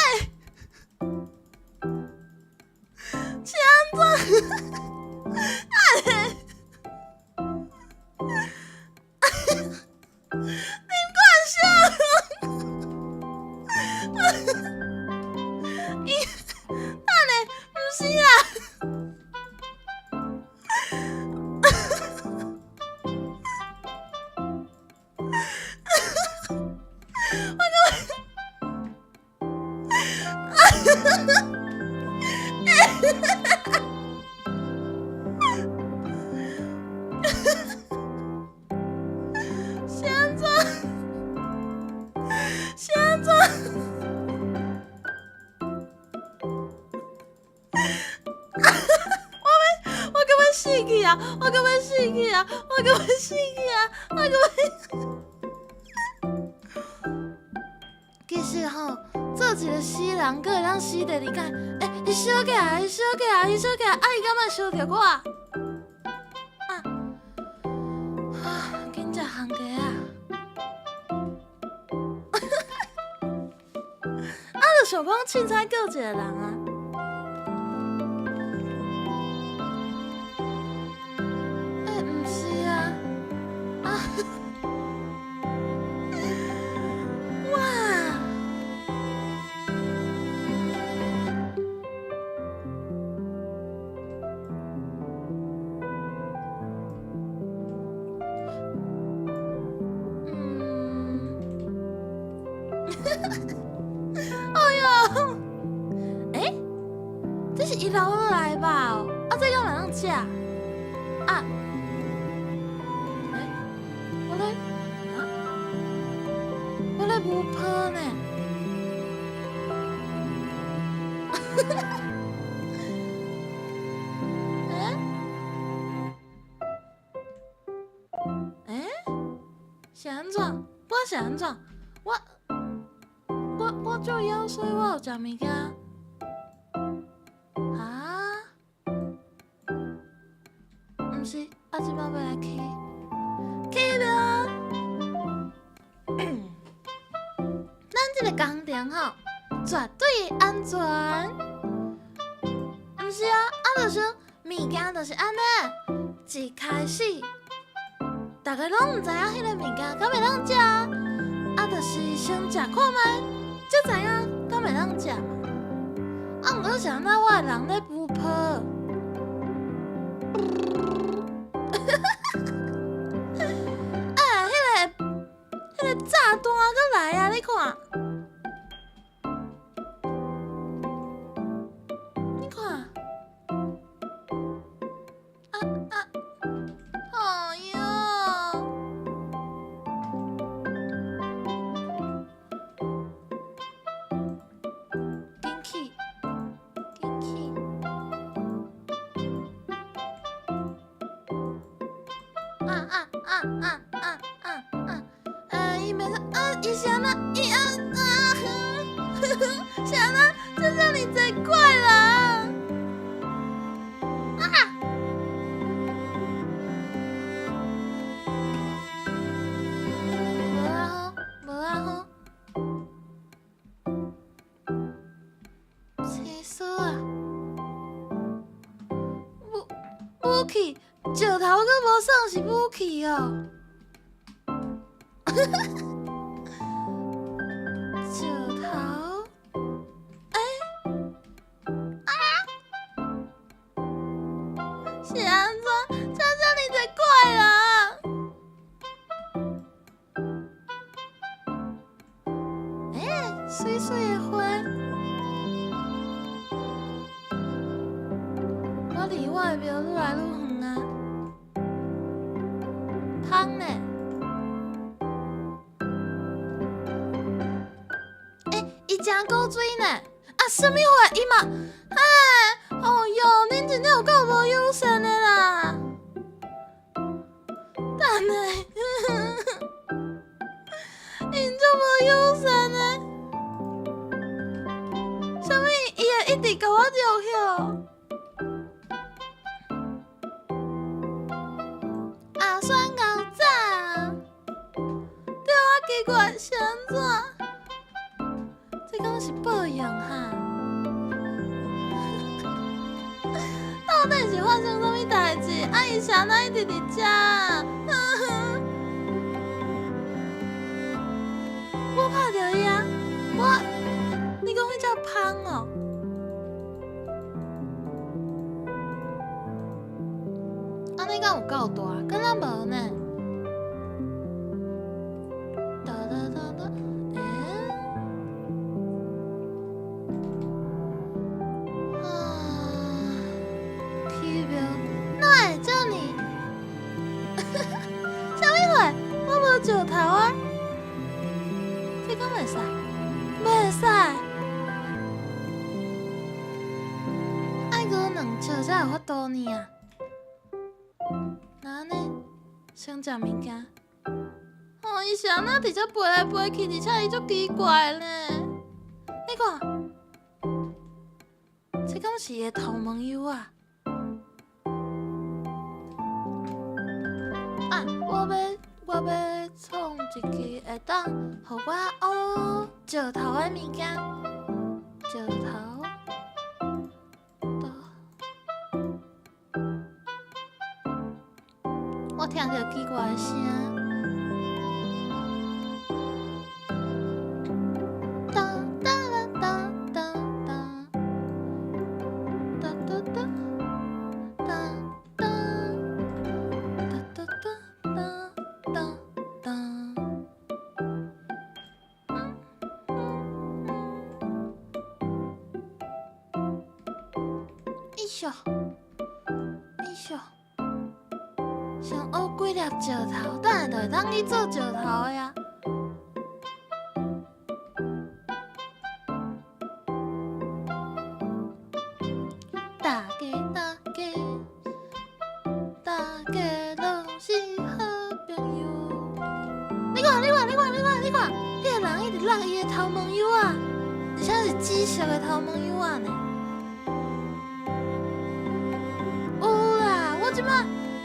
是按怎？哎！林冠秀，伊等下，毋是啦。我是按怎？是按怎？我閣欲死去啊！我閣欲死去啊！我閣欲死去啊！我閣欲。其實吼，做一個死人，閣會當死第二擺。欸，伊燒起來，伊燒起來，伊燒起來，啊！伊敢會燒著我？啊！啊！緊食番茄啊！啊！就想講凊彩叫一個人啊！欸，毋是啊！啊！哇！哎喲，欸，這是伊留落來吧？啊，這敢會當食？啊？欸，我咧啊？我咧無泡呢？欸？欸？是按怎？我是按怎？我足枵，所以我有食物件。啊？毋是，啊，這擺欲來起，起無？咱這個工程吼，絕對安全。毋是啊，啊，就是物件就是按呢，一開始，大家攏毋知影彼個物件敢會當食，啊，就是先食看覓，才知影敢會當食嘛。啊，毋過是按怎我的人咧浮泡？啊，彼個炸彈閣來啊！你看，你看，啊啊，哎喲！緊去，緊去！啊啊啊啊啊啊啊！伊袂使啊，伊是按怎？伊啊啊！是按怎？這遮爾濟怪人！啊！無啊好，無啊好。廁所啊！武器，石頭閣無算是武器哦。石頭，欸，啊！是按怎？這遮爾濟怪人！欸，媠媠的花，我離我的廟愈來愈遠啊，芳呢？欸，伊誠古錐呢，啊，啥物货？伊嘛，哎，哦喲，恁真正有夠無友善的啦！等下，𪜶足無友善的，啥物？伊會一直共我入去？阿選𠢕早，對啊，奇怪，是按怎？這敢是報應哈？到底是發生啥物代誌？啊，伊是按怎一直佇遮？我拍著伊啊！我，你講彼隻蜂哦？按呢敢有夠大？敢若無呢？噠噠噠噠，欸？啊，奇妙，哪會遮爾？啥物貨？我無石頭啊！這敢袂使？袂使！愛閣2尺才有法度呢啊！那按呢？先食物件。哦，伊是按怎佇遮飛來飛去，而且伊足奇怪呢。你看，這敢是伊的頭毛莜啊？啊，我欲創一支會當予我學石頭的物件。石頭。我聽著奇怪的聲。噠噠啦噠噠噠，噠噠噠，噠噠，噠噠噠噠噠。哎喲，哎喲。先學幾粒石頭，等下就會當去做石頭的啊！大家大家，大家攏是好朋友。你看，你看，你看，你看，你看，彼個人一直落伊的頭毛莜仔，而且是紫色的頭毛莜仔呢。有啦，我這擺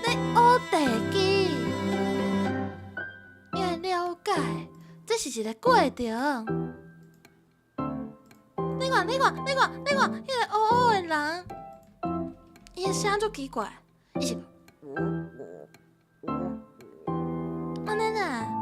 咧學地基，你愛了解，這是一個過程。你看，你看，你看，你看，彼個烏烏的人，伊的聲足奇怪，伊是按呢啦。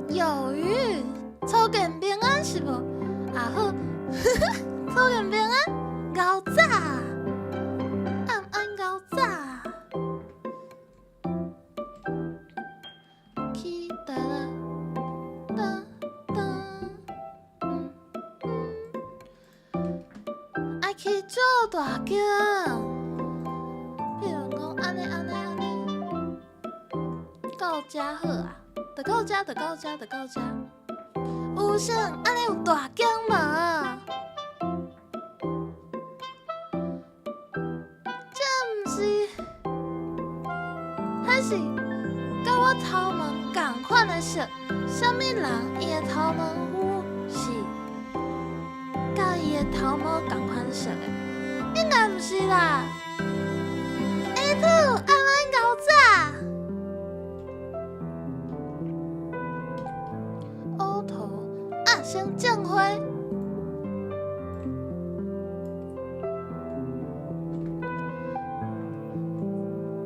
有魚，初見平安是無？啊好，初見平安，𠢕早，暗安𠢕早。起哒啦哒哒，愛去做大間，譬如講按呢按呢按呢，到遮好啊。就到遮，就到遮，就到遮。有啥？按呢有大間無？這毋是，彼是佮我頭毛仝款的色，啥物人伊的頭毛膚是佮伊的頭毛仝款色的？應該毋是啦。欸兔，按安𠢕早。烏頭啊，先種花。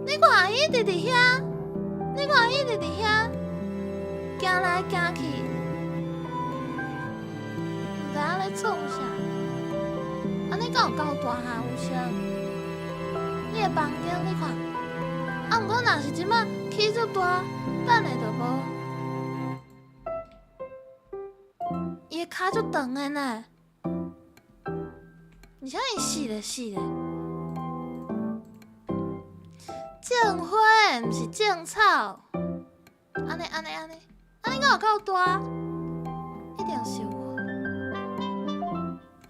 你看伊一直佇遐，你看伊一直佇遐，行來行去，毋知影咧創啥。按呢敢有夠大漢有聲？你的房間你看，啊，毋過若是這擺起足大，等下就無。伊的跤足長的呢，而且伊死咧死咧。種花毋是種草，按呢按呢按呢，按呢敢有夠大？一定是有。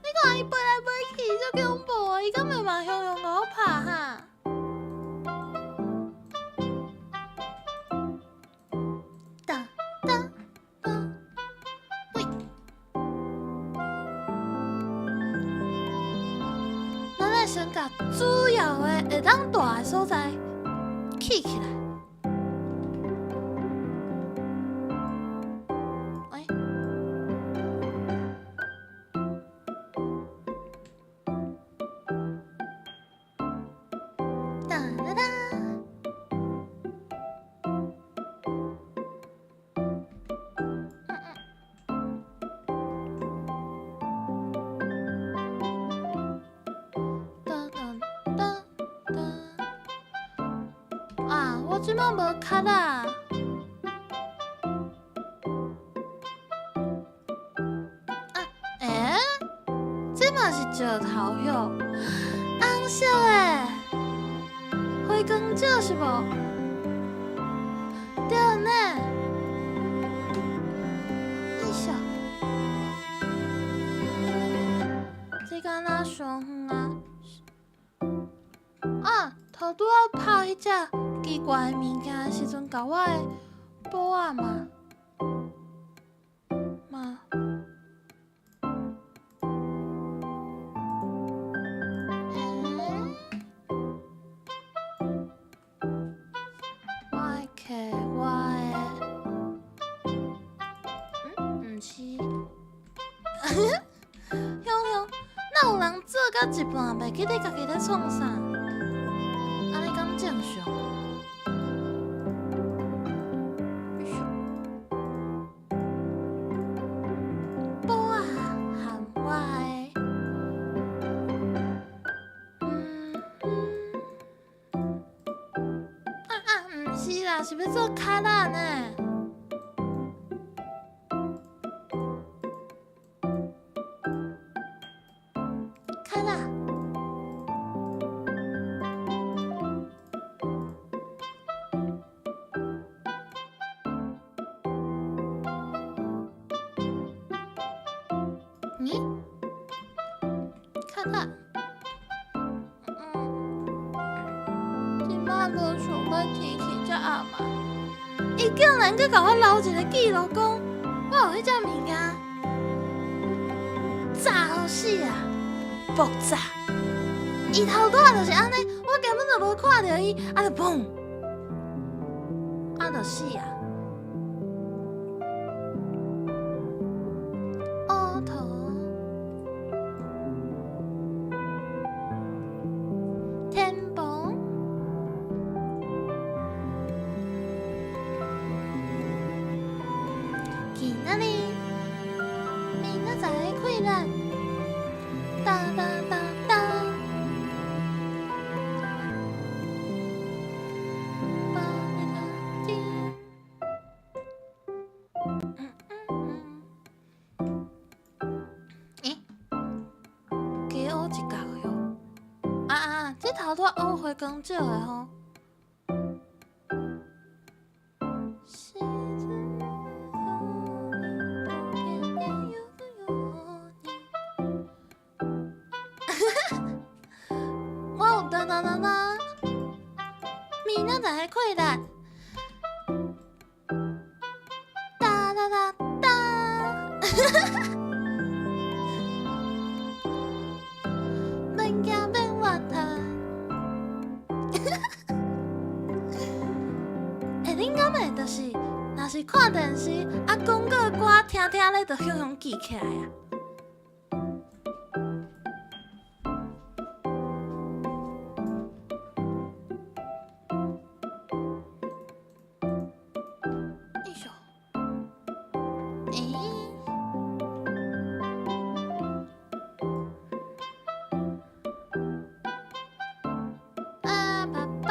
你看伊飛來飛去，足恐怖的，伊敢會嘛雄雄共我拍哈？噠噠噠，喂！咱來先共主要的會當蹛的所在起起來。喂，噠噠噠。噔噔噔噔。啊，我這擺無跤啊！啊，欸？這嘛是石頭喲，紅色的，花光石是無？對呢。哎喲，這敢若傷遠啊？啊，頭拄仔拍彼隻奇怪的物件的時陣，共我的寶仔嘛嘛。欸？我愛摕我的，嗯，毋是。雄雄，哪有人做到一半袂記得家己咧創啥？按呢敢正常？寶仔含我的，啊啊，毋是啦，是欲做跤仔呢。跤仔。咦？跤仔。這擺無想欲天氣遮暗啊！伊竟然閣共我留一个記錄，講我有彼隻物件，炸予死啊！爆炸！伊頭拄仔就是按呢，我根本就無看著伊，啊就砰，啊就死啊！烏頭，天崩，今仔日，明仔載的快樂，噠噠噠噠。巴哩啦滴，欸？加烏一角喲。啊啊！這頭拄仔烏花光石的吼。時陣有你，我有噔噔噔噔，明仔載的快樂，噠噠噠噠，免驚免怨嘆。欸，恁敢會就是，若是看電視啊，廣告歌聽聽咧，就雄雄記起來啊？哎喲，欸？啊爸爸，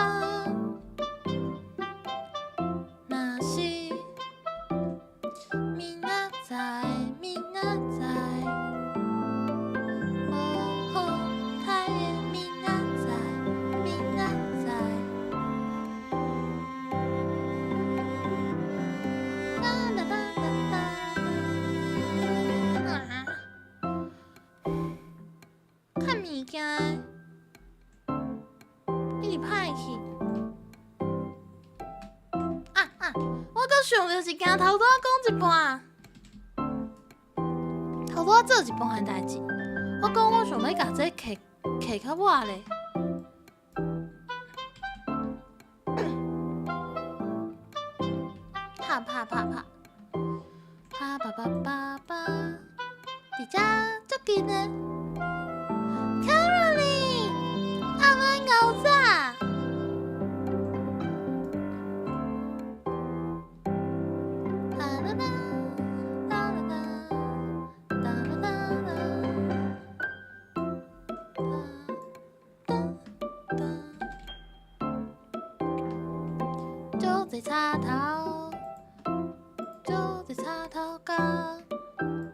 想著一件，頭拄仔講一半，頭拄仔做一半的代誌。我講我想欲共這揢揢較倚咧。拍拍拍拍，拍啪啪啪啪，佇遮足近的，Caroline，阿媽牛仔。啦啦啦，啦啦啦，啦啦啦啦，哒哒哒，就在插頭。就在插頭角，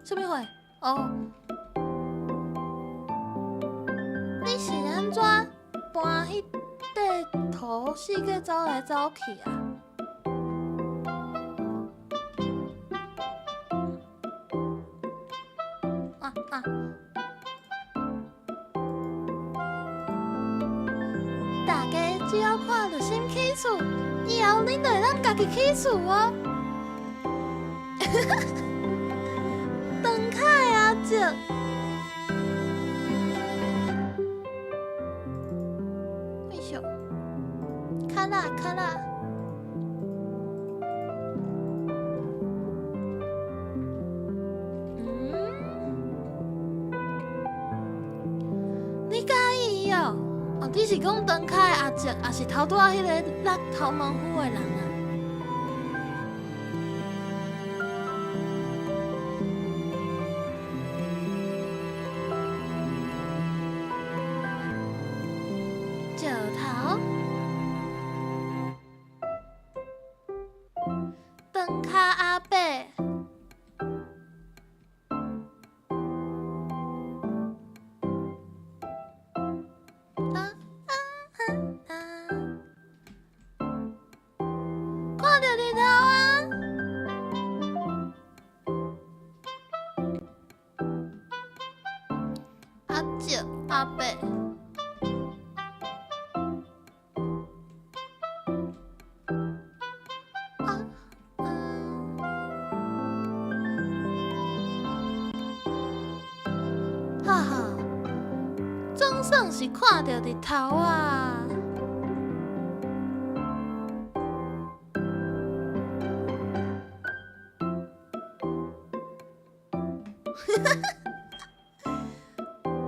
啥物貨？哦，你是按怎搬彼塊土四界走來走去啊？啊啊！大家只要看著新起厝，以後恁就會當家己起厝哦。長跤的阿叔，哎呦，卡啦卡啦，嗯，你佮意伊哦？哦，你是講長跤的阿叔，抑是頭拄仔彼個落頭毛夫的人啊？石頭，長跤阿伯，啊啊啊！看著日頭啊！阿叔阿伯。啊嗯，哈哈，總算是看著日頭啊！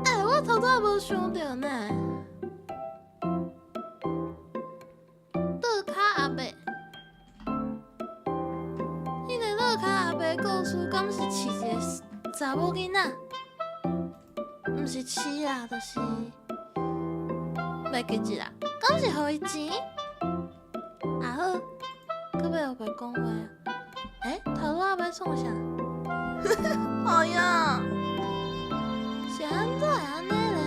欸，我頭拄仔無想著呢。桌跤阿伯，彼个桌跤阿伯故事敢是飼一個查某囡仔？毋是飼啦，就是袂記得啦。敢是予伊錢？啊好，閣欲烏白講話啊？欸，頭拄仔欲創啥？哎呀，是按怎會按呢咧？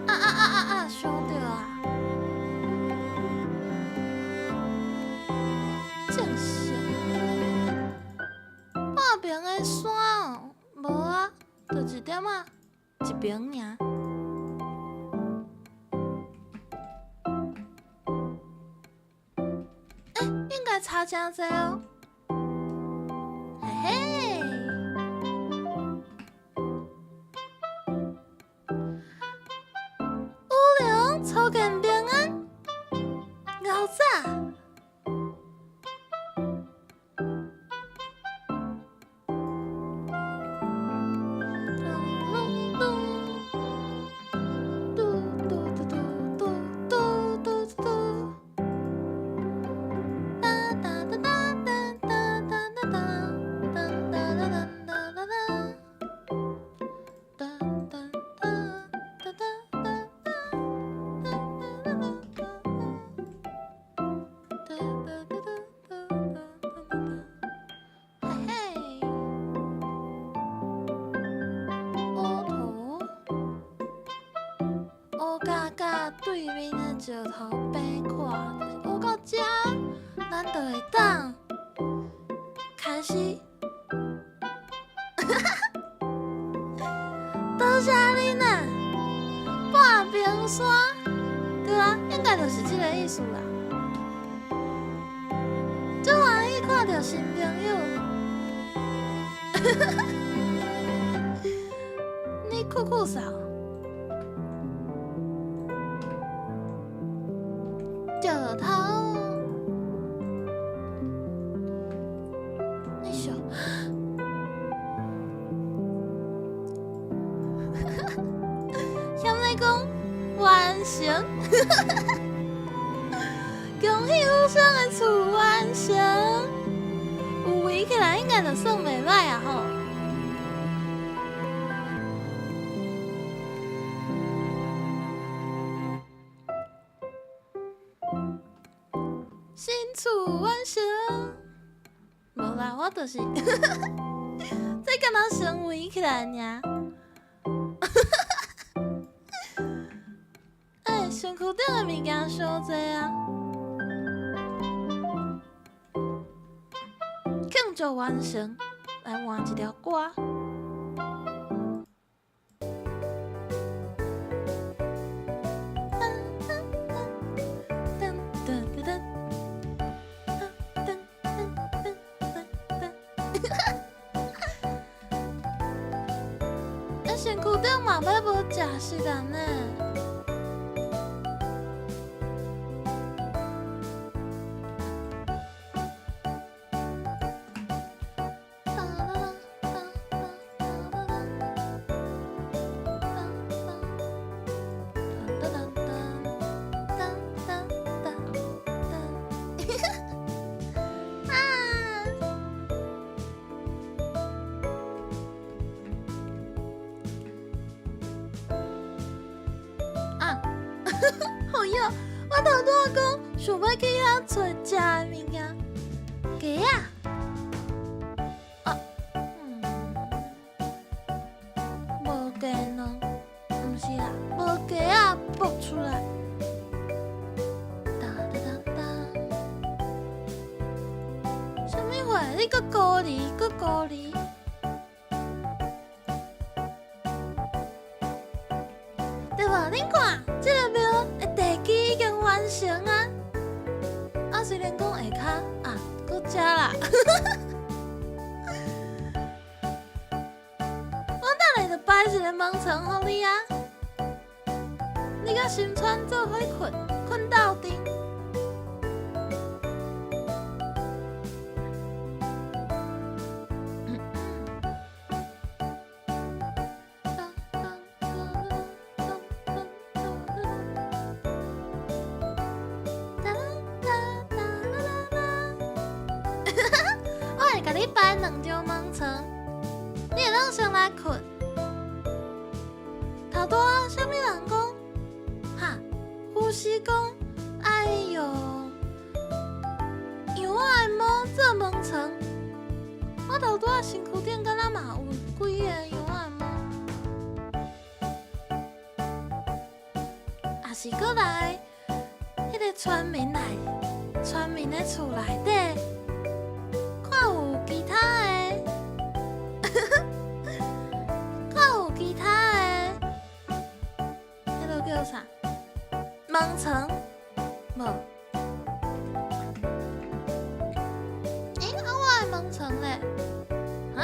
啊啊啊啊啊！想著啊！正是半邊的山哦，無啊，就一點仔，一邊爾。欸，應該差誠濟哦。嘿嘿，烏龍初見平安，牛仔。咚咚咚，嘟嘟嘟嘟嘟嘟嘟，哒哒哒哒哒哒哒哒哒哒哒哒哒哒，哒哒哒哒哒哒哒哒哒哒哒哒，嘿嘿，烏頭，烏甲甲對面的石頭邊看，烏到遮，咱就會當開始。多謝恁啊！半邊山，對啊，應該就是這個意思啦。新朋友。你酷酷嫂，石头，你想，嫌你讲完成，恭喜有生的厝完成，有围起來應該就算袂歹啊吼。新厝完成，無啦，我就是這敢若先圍起來爾。欸，身軀頂的物件傷濟啊！慶祝完成，來換一條歌。噔噔噔噔噔噔噔噔。欸，身軀頂嘛欲無食食啊呢？噔噔噔噔噔噔。啊！啊！好哟，我頭拄仔講想欲去遐揣食的物件，雞仔。啊，嗯，無雞卵，毋是啦，無雞仔孵出來。哒哒哒哒。啥物貨？你閣孤離，閣孤離。對無？恁看，這个廟的地基已經完成啊！啊，雖然講下跤啊，閣遮啦。我等下就擺一个門床予你啊！你佮心川做伙睏，睏鬥陣。我會共你擺兩張門床，你會當先來睏。頭拄仔啥物人講？哈，護士講愛用羊仔的毛做門床。我頭拄仔身軀頂敢若嘛有幾个羊仔的毛，抑是閣來彼个村民內，村民的厝內底，看有其他的，看有其他的，彼个叫啥？門床無？欸，啊，我的門床咧？啊？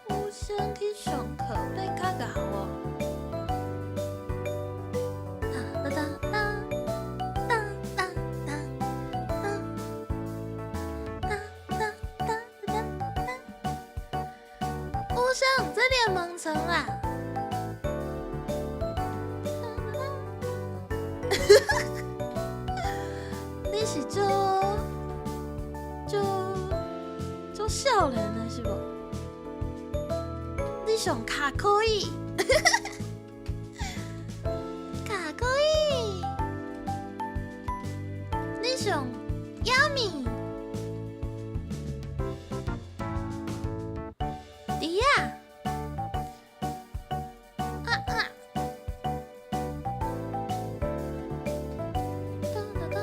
有先去上課變較𠢕哦。哒哒哒哒哒哒哒哒哒哒哒。有啥？這裡的門床啦。你是做做做少年的是無？你上卡可以，卡可以。你上亞米，迪亞，啊啊！哒哒哒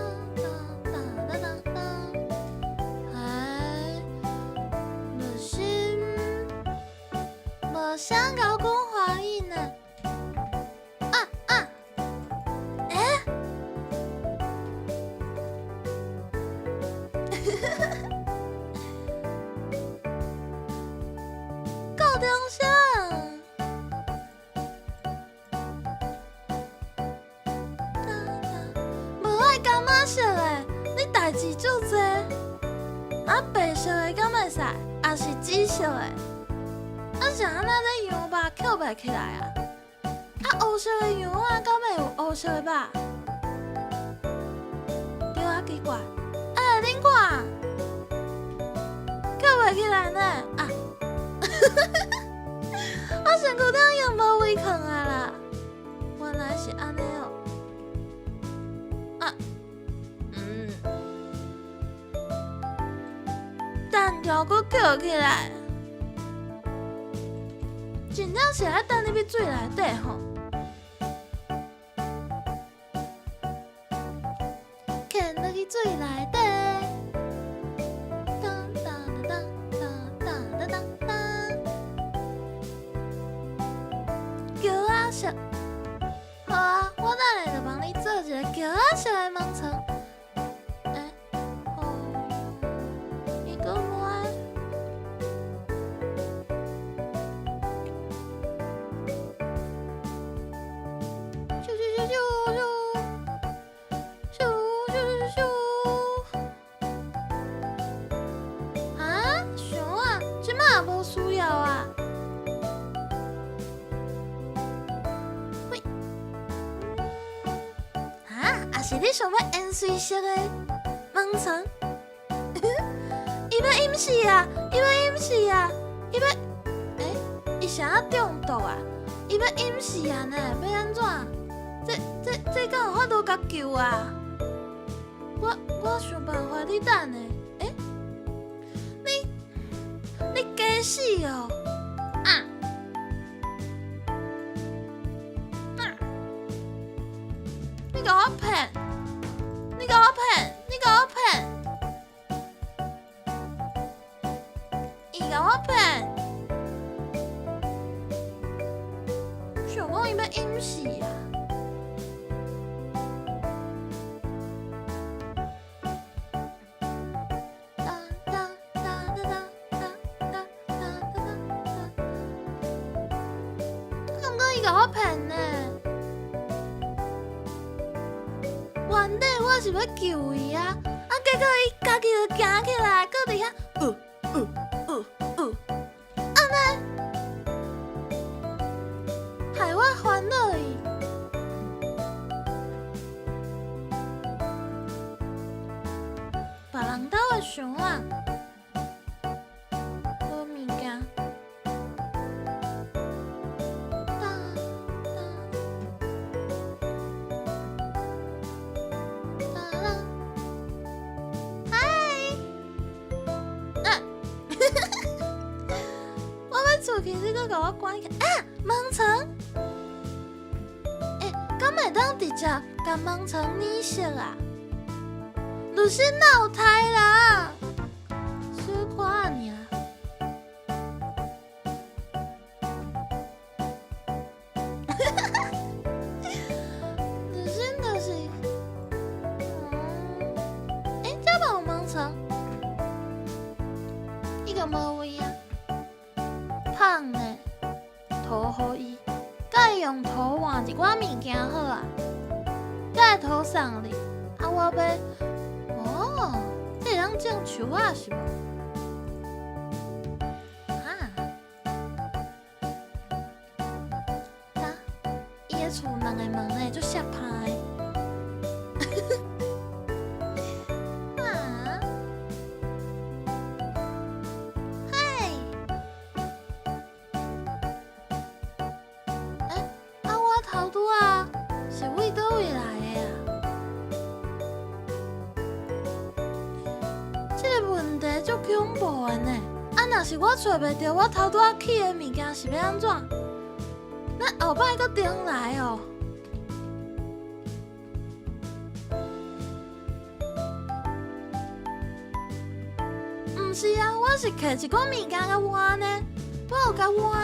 哒哒哒哒，哎，無心，無想𠢕講華語呢。啊，代誌足濟。啊，白色的敢會使？抑是紫色的？啊，是按怎這羊肉抾袂起來啊？啊，烏色的羊仔敢會有烏色的肉？對啊，奇怪。欸，恁看，抾袂起來呢？啊！我身軀頂用無位囥啊啦！原來是按呢喔。啊，等下閣抾起來，真正是愛擲入去水內底吼。牽落去水內底，當當當當當當當當。橋仔色，好啊，我等下就幫你做一个橋仔色的門床。欸，哦，伊閣無愛。咻咻咻咻咻，咻咻咻咻。啊，想啊，這擺也無需要啊。喂，啊，抑是你想欲煙水色的門床？伊欲飲死啊！伊欲飲死啊！伊欲，欸，伊啥中毒啊？伊欲飲死啊呢？欲按怎？這敢有法度共救啊？我想辦法，你等下。欸，你假死哦！啊！啊！你共我騙！你共我騙！你共我騙！伊共我騙！想講伊欲飲死啊！當當當當當當當當當。我感覺伊共我騙呢。原底我是欲救伊啊，啊，結果伊家己就行起來，閣佇遐，按呢，害我煩惱伊。別人兜的箱仔，無物件。當當當當，嗨！啊！我欲出去，你閣共我關起來。啊！門床。欸，敢會當直接共門床染色啊？律師鬧胎啦，小可爾。律師就是，欸，這嘛有門床，伊個無位啊，芳呢？塗予伊，佮伊用塗換一寡物件好啊，這個塗送你，啊，我欲。哦，這會當種樹仔是無？啊？呾，伊的厝兩个門呢，足澀歹的。啊？嘿！欸，啊，我頭拄仔是為佗位來的啊？這个問題足恐怖的呢！啊，若是我揣袂著我頭拄仔去的物件是欲按怎？咱後擺閣重來哦。毋是啊，我是摕一寡物件共換呢，我有共換。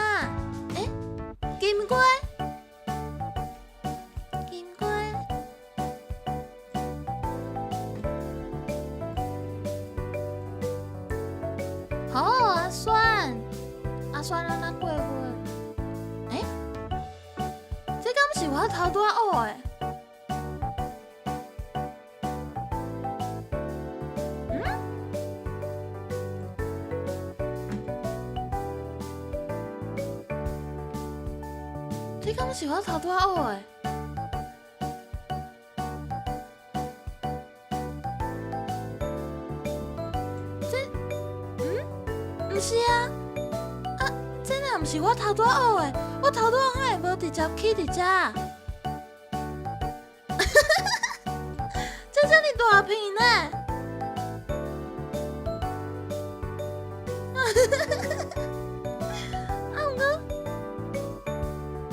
欸，金瓜，金瓜。好，阿酸，阿酸按怎過分？欸，這敢是我頭拄仔學的？這敢是我頭拄仔學的？這，嗯，毋是啊，啊，這若毋是我頭拄仔學的，我頭拄仔哪會無直接起佇遮？這遮爾大片呢？啊，毋過，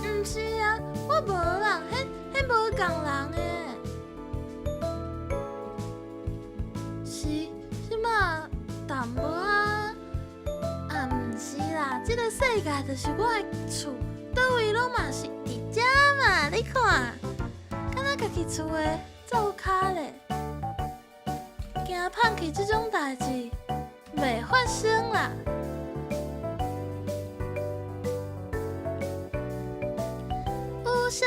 毋是啊，我無啦，彼彼無仝人的。是，這馬淡薄仔，啊，毋是啦，這个世界就是我的厝，佗位攏嘛是佇遮嘛，你看，敢若家己厝的灶跤咧，驚放棄這種代誌袂發生啦。有聲，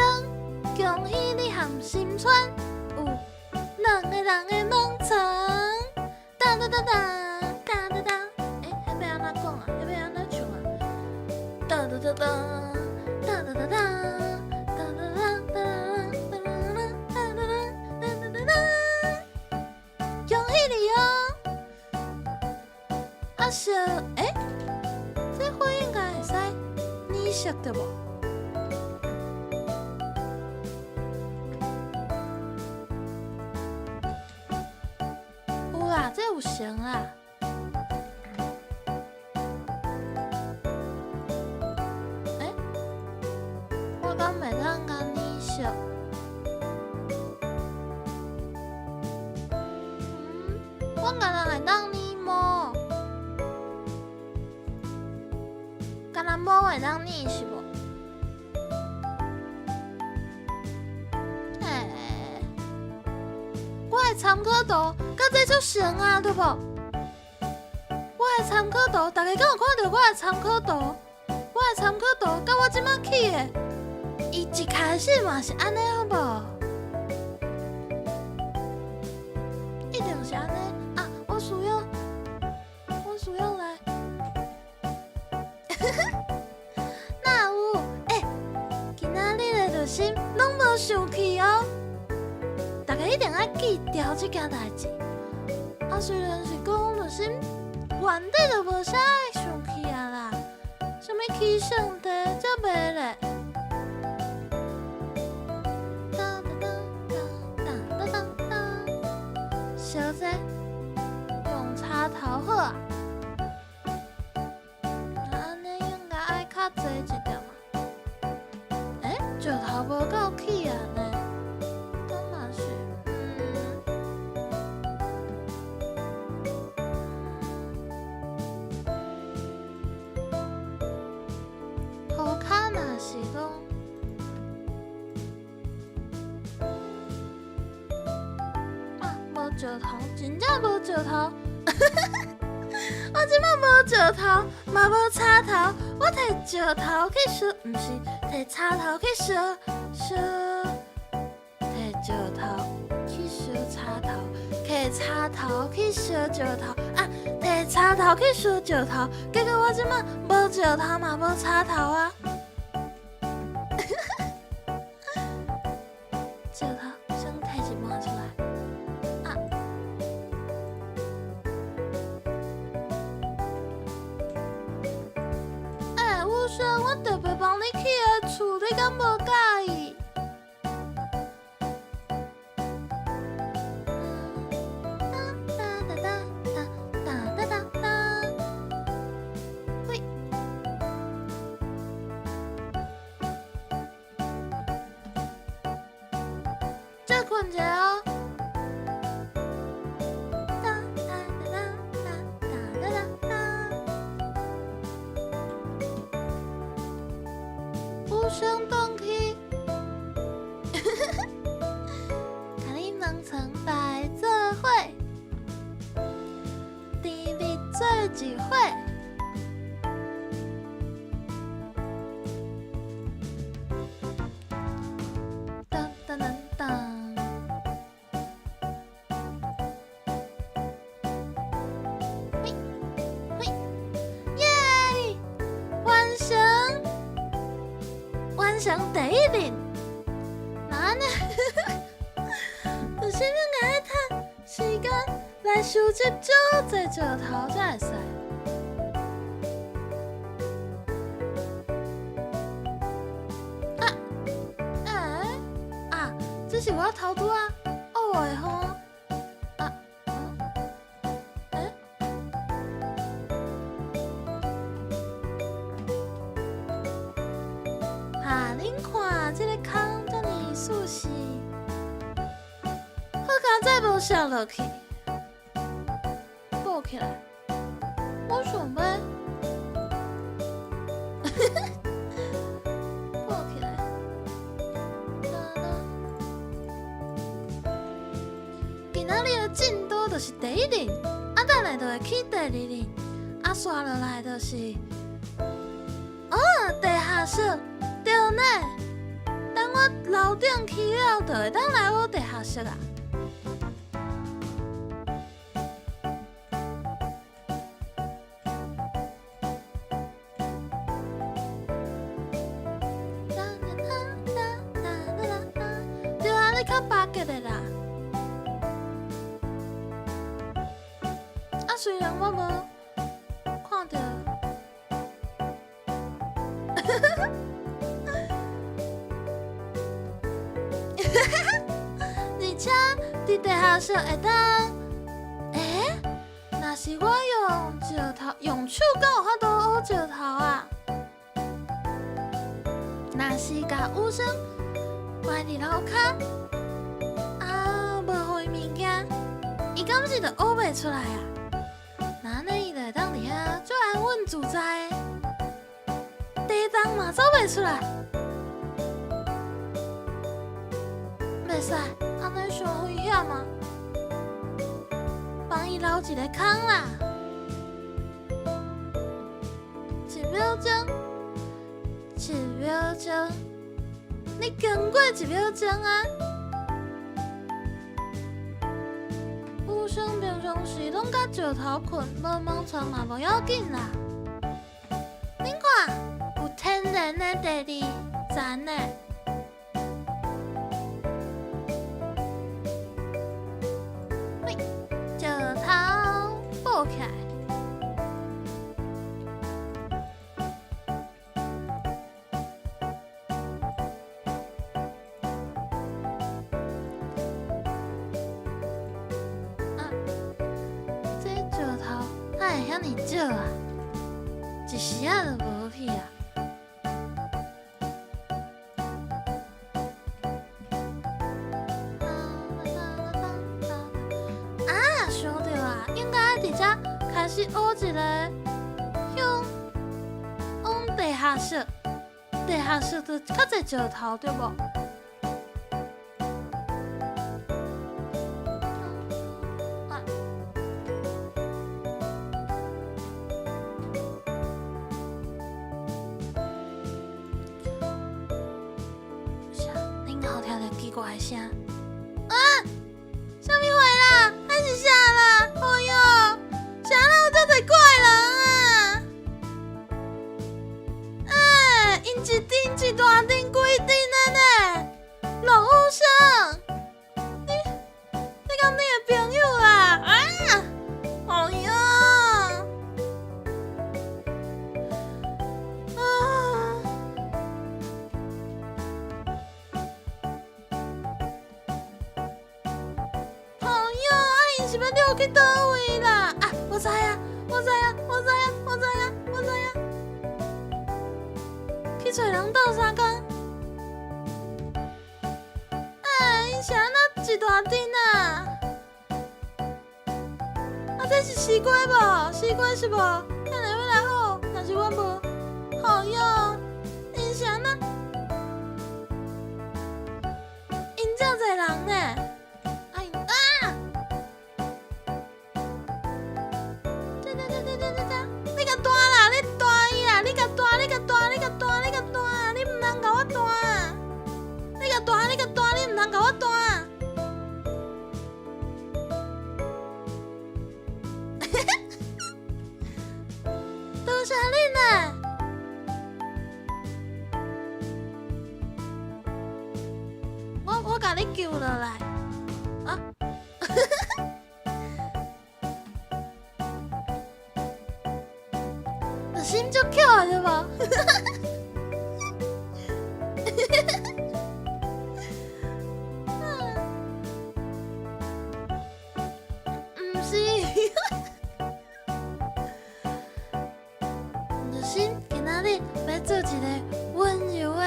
恭喜你和心川有兩个人的門床，當當當當當當當，欸，彼欲按怎講啊？彼欲按怎唱啊？當當當當當當當當當當當當當當當當當當，恭喜你哦！啊小，欸，這花應該會使染色對無？有啦，這有成啦。欸，我敢袂當共染色？嗯，我敢若會當染毛，敢若毛會當染是無？欸，我的參考圖佮這足像啊，對無？我的參考圖，大家敢有看著我的參考圖？我的參考圖佮我這擺起的，伊一開始嘛是按呢，好無？一定是按呢啊！我需要來。哪有？欸，今仔日的熱心攏無生氣哦。大家一定愛記牢這件代誌。啊，雖然是講熱心原底就無啥會生氣啊啦，啥物起上帝才袂咧。當當當當當當當，小姐，用插頭好啊。那按呢應該愛較濟一點啊。欸，石頭無夠起啊呢？敢嘛是，嗯。塗跤若是講，啊，無石頭，真正無石頭。我這擺無石頭，嘛無插頭，我提石頭去燒，毋是提插頭去燒燒，提石頭去燒插頭，提插頭去燒石頭，啊，提插頭去燒石頭，結果我這擺無石頭嘛無插頭啊。石頭先提一半出來，啊。欸，有聲，我特別幫你起的厝，你敢無佮意？噠噠噠噠噠噠噠，喂，再睏一下哦。噠噠噠噠噠噠噠。有聲轉去，共你門床擺做伙，甜蜜做一伙。當當當當。嘿，嘿，耶！完成，完完成第一輪。那按呢，就是應該趁時間來收集足濟石頭才會使。啊，欸，啊，這是我頭拄仔學的吼。啊，嗯，欸？哈，恁看這個空遮爾舒適，好佳哉無摔落去，補起來。我想欲補起來。啦啦。今仔日的進度就是第一輪，啊，等下就會去第二輪，啊，紲落來就是，哦，地下室，對呢。等我樓頂起了，就會當來學地下室啊。啦啦啦啦啦啦，對啊，你較巴結的啦。啊，雖然我無看著，而且佇地下室會當，欸，若是我用石頭，用手敢有法度挖石頭啊？若是共雨生關佇樓跤，啊，無予伊物件，伊敢是就挖袂出來啊？那按呢伊就會當佇遐足安穩自在的，地動嘛走袂出來，袂使，按呢傷危險啊！幫伊留一個空啦，一秒鐘，一秒鐘，你經過一秒鐘啊！雨生平常時攏佮石頭睏，無毛床嘛無要緊啦。恁看，有天然的第二層呢。喂，石頭補起來。啊，這石頭哪會遐爾少啊？一時仔就無去啊！啊，想著啊，應該愛佇遮開始學一個向往地下室，地下室就較濟石頭對無？啊！啥？恁有聽著奇怪的聲？啊！啥物貨啦？還是啥啦？哎喲，啥人有遮濟怪人啊？欸，𪜶一陣一大陣規陣的呢，陸雨生，你敢你的朋友啦？啊！哎喲！啊！哎喲，啊𪜶是欲掠去佗位啦？啊，我知影，我知影，我知影，我知影，我知影。去揣人鬥相共。欸，𪜶是按怎一大陣啊？啊，這是西瓜無？西瓜是無？遐爾欲來好，若是阮無。哎喲，𪜶是按怎？𪜶遮濟人呢？啊𪜶啊！這這這這這這這，你共彈啦！你彈伊啦！你共彈！你共彈！你共彈！你共彈！你毋通共我彈！你共彈！你共彈！你毋通共我彈！共你救落來。啊！心足巧的對無？毋是，就是今仔日欲做一个溫柔的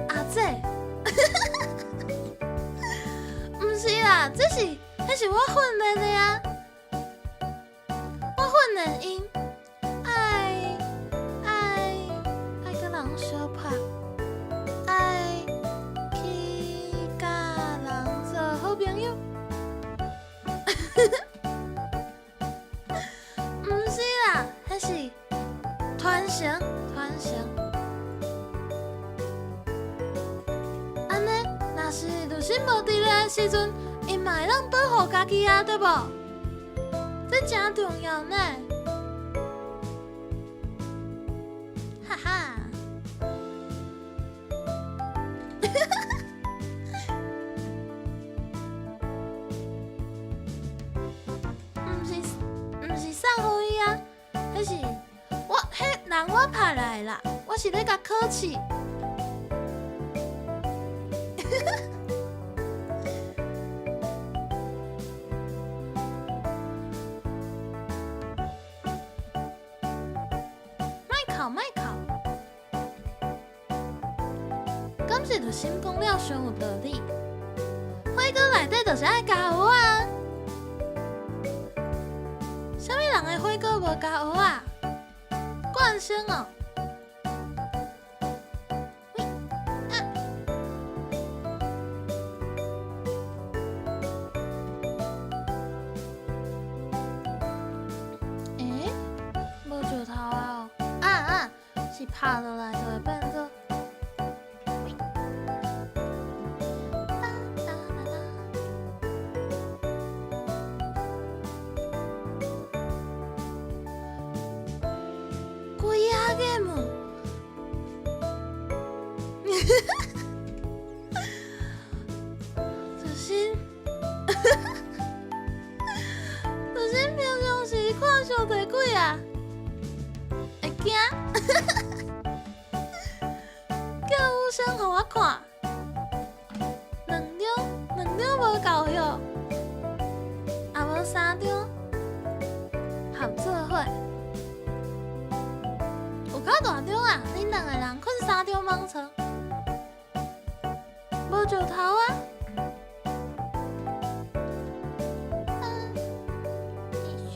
阿姐。毋是啦，這是，彼是我訓練的啊，我訓練𪜶愛愛愛佮人相拍，愛去佮人做好朋友。毋是啦，彼是傳承傳承。按呢，若是律師無佇咧的時陣，𪜶嘛會當保護家己啊，對無？這誠重要呢。哈哈。毋是，毋是送予伊啊，彼是我，彼人我派來的啦，我是咧共考試。莫哭，莫哭，敢是律師講了傷有道理？火鍋內底就是愛加蚵仔。啥物人的火鍋無加蚵仔？慣性哦。喂，啊！欸？無石頭啊？哦，啊啊，是拍落來就會變做。喂，噠噠噠噠。鬼仔 game。就是，就是平常時看傷濟鬼啊，會驚。叫有聲予我看，兩張兩張無夠許，啊無三張合做伙。有較大張啊！恁兩個人睏三張蠓床，無石頭啊！啊，一宿，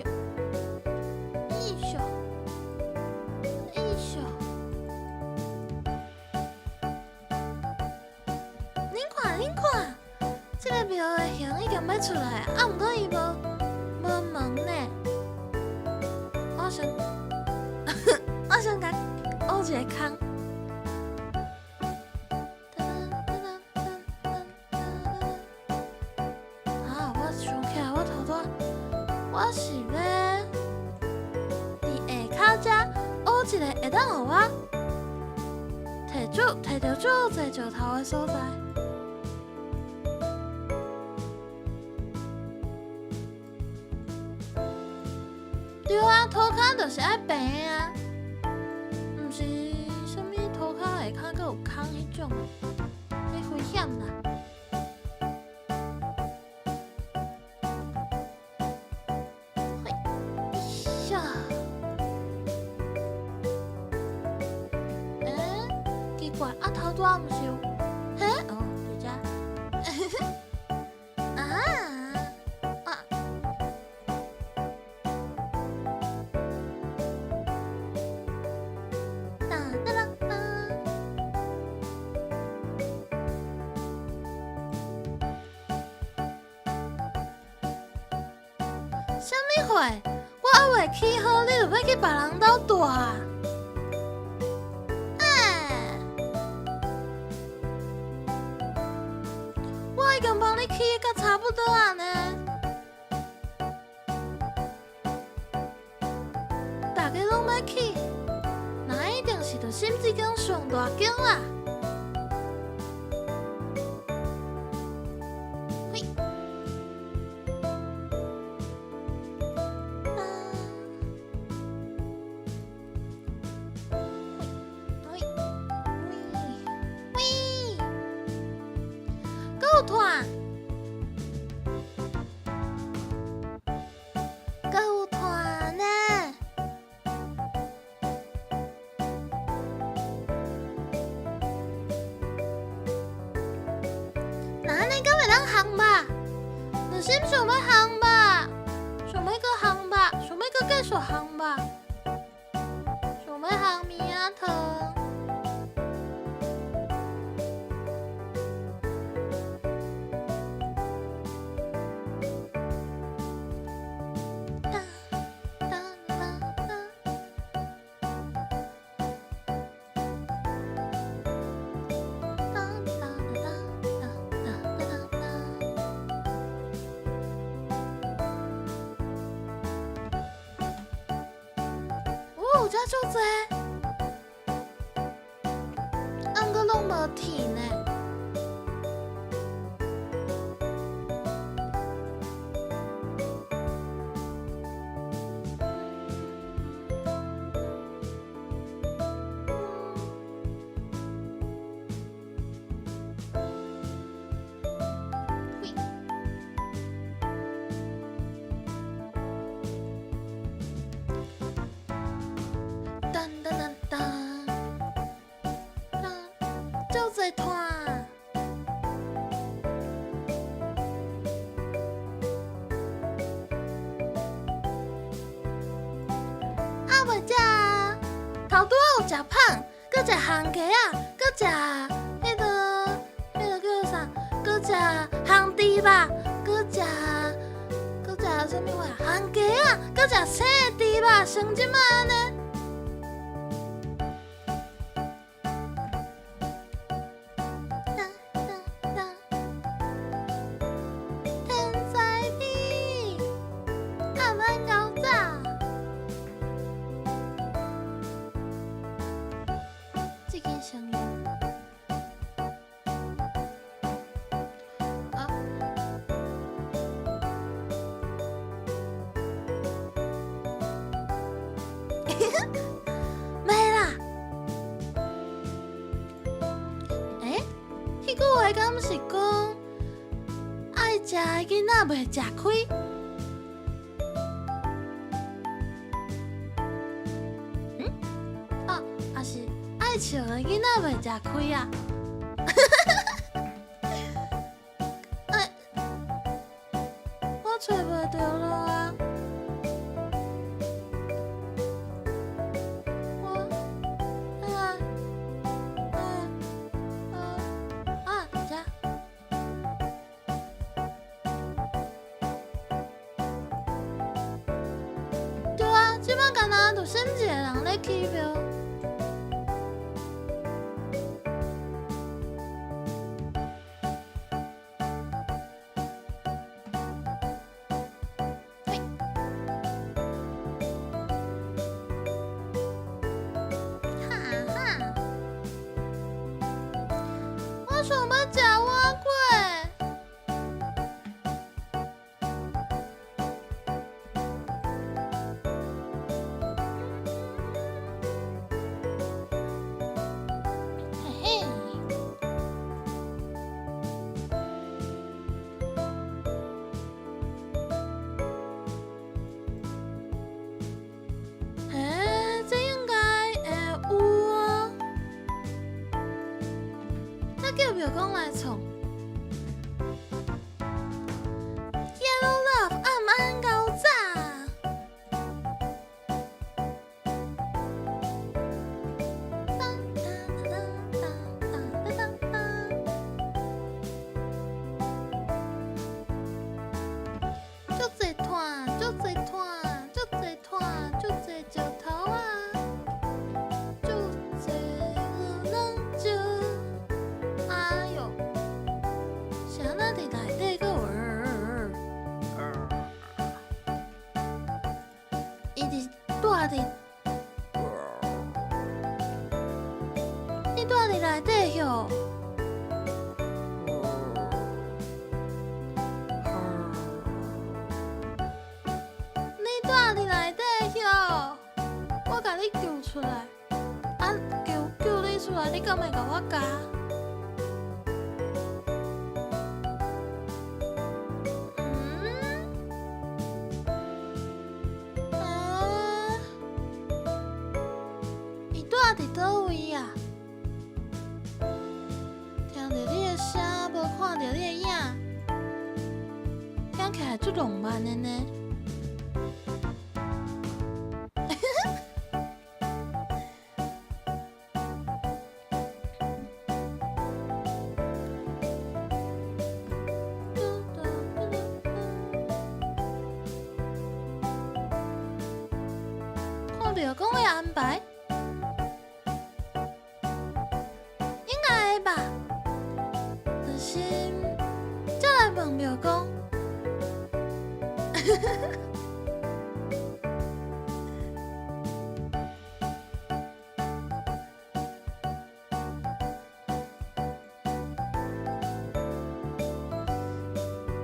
一宿，一宿。恁看，恁看，這个廟的形已經欲出來啊！毋過伊無無門呢。我想，我想共挖一个空。噔噔噔噔噔噔。啊！我想起來，我頭拄仔我是欲佇下跤遮挖一个會當予我提住提著足濟石頭的所在。對啊，塗跤就是愛平的啊，毋是啥物塗跤下跤閣有空彼種的，彼危險啦。嘿，咻！欸，奇怪，啊頭拄仔毋是有？嘿，哦，佇遮。啊啊！哒哒啦哒。啥物貨？我猶未起好，你就欲去別人兜蹛啊？欸！我已經幫你起甲差不多啊呢。逐家攏欲起，那一定是著心這間上大間啦。團，閣有團呢。那按呢敢會當烘肉？若心想欲烘肉，想欲閣烘肉，想欲閣繼續烘肉，想欲烘物仔湯。噠噠噠噠。噠噠噠噠噠噠噠。哦，遮足濟，啊，毋過攏無鐵呢。嘿。噔噔噔噔，噔，足濟炭。啊，袂食，頭拄仔有食麭，閣食烘雞仔，閣食彼個叫啥？閣食烘豬肉，閣食啥物話？烘雞仔，閣食生豬肉，像這擺按呢。噠噠噠，天才地，暗暗𠢕早。這支先用。啊。沒啦。欸？彼句話敢毋是講愛食的囡仔袂食虧？嗯？哦，抑是愛笑的囡仔袂食虧啊？欸，我揣袂著了啊！我，啊，啊，啊，啊，佇遮。對啊，這擺敢若就剩一个人咧起廟。嘿。哈哈。我想欲食碗粿。嘿嘿。嘿，這應該會有啊。這叫廟公來創。Yellow Love 暗暗𠢕早。當當當當當當當。足濟炭，足濟炭，足濟炭，足濟石頭啊，足濟牛奶石。哎喲，是按怎佇內底閣有？伊佇蹛佇，你蹛佇內底喲。你蹛佇內底喲，我共你救出來，啊，救你出來，你敢會共我咬？佇佗位啊？聽著你的聲，無看著你的影，聽起來足浪漫的呢。看廟公的安排，應該會吧？就是才來問廟公。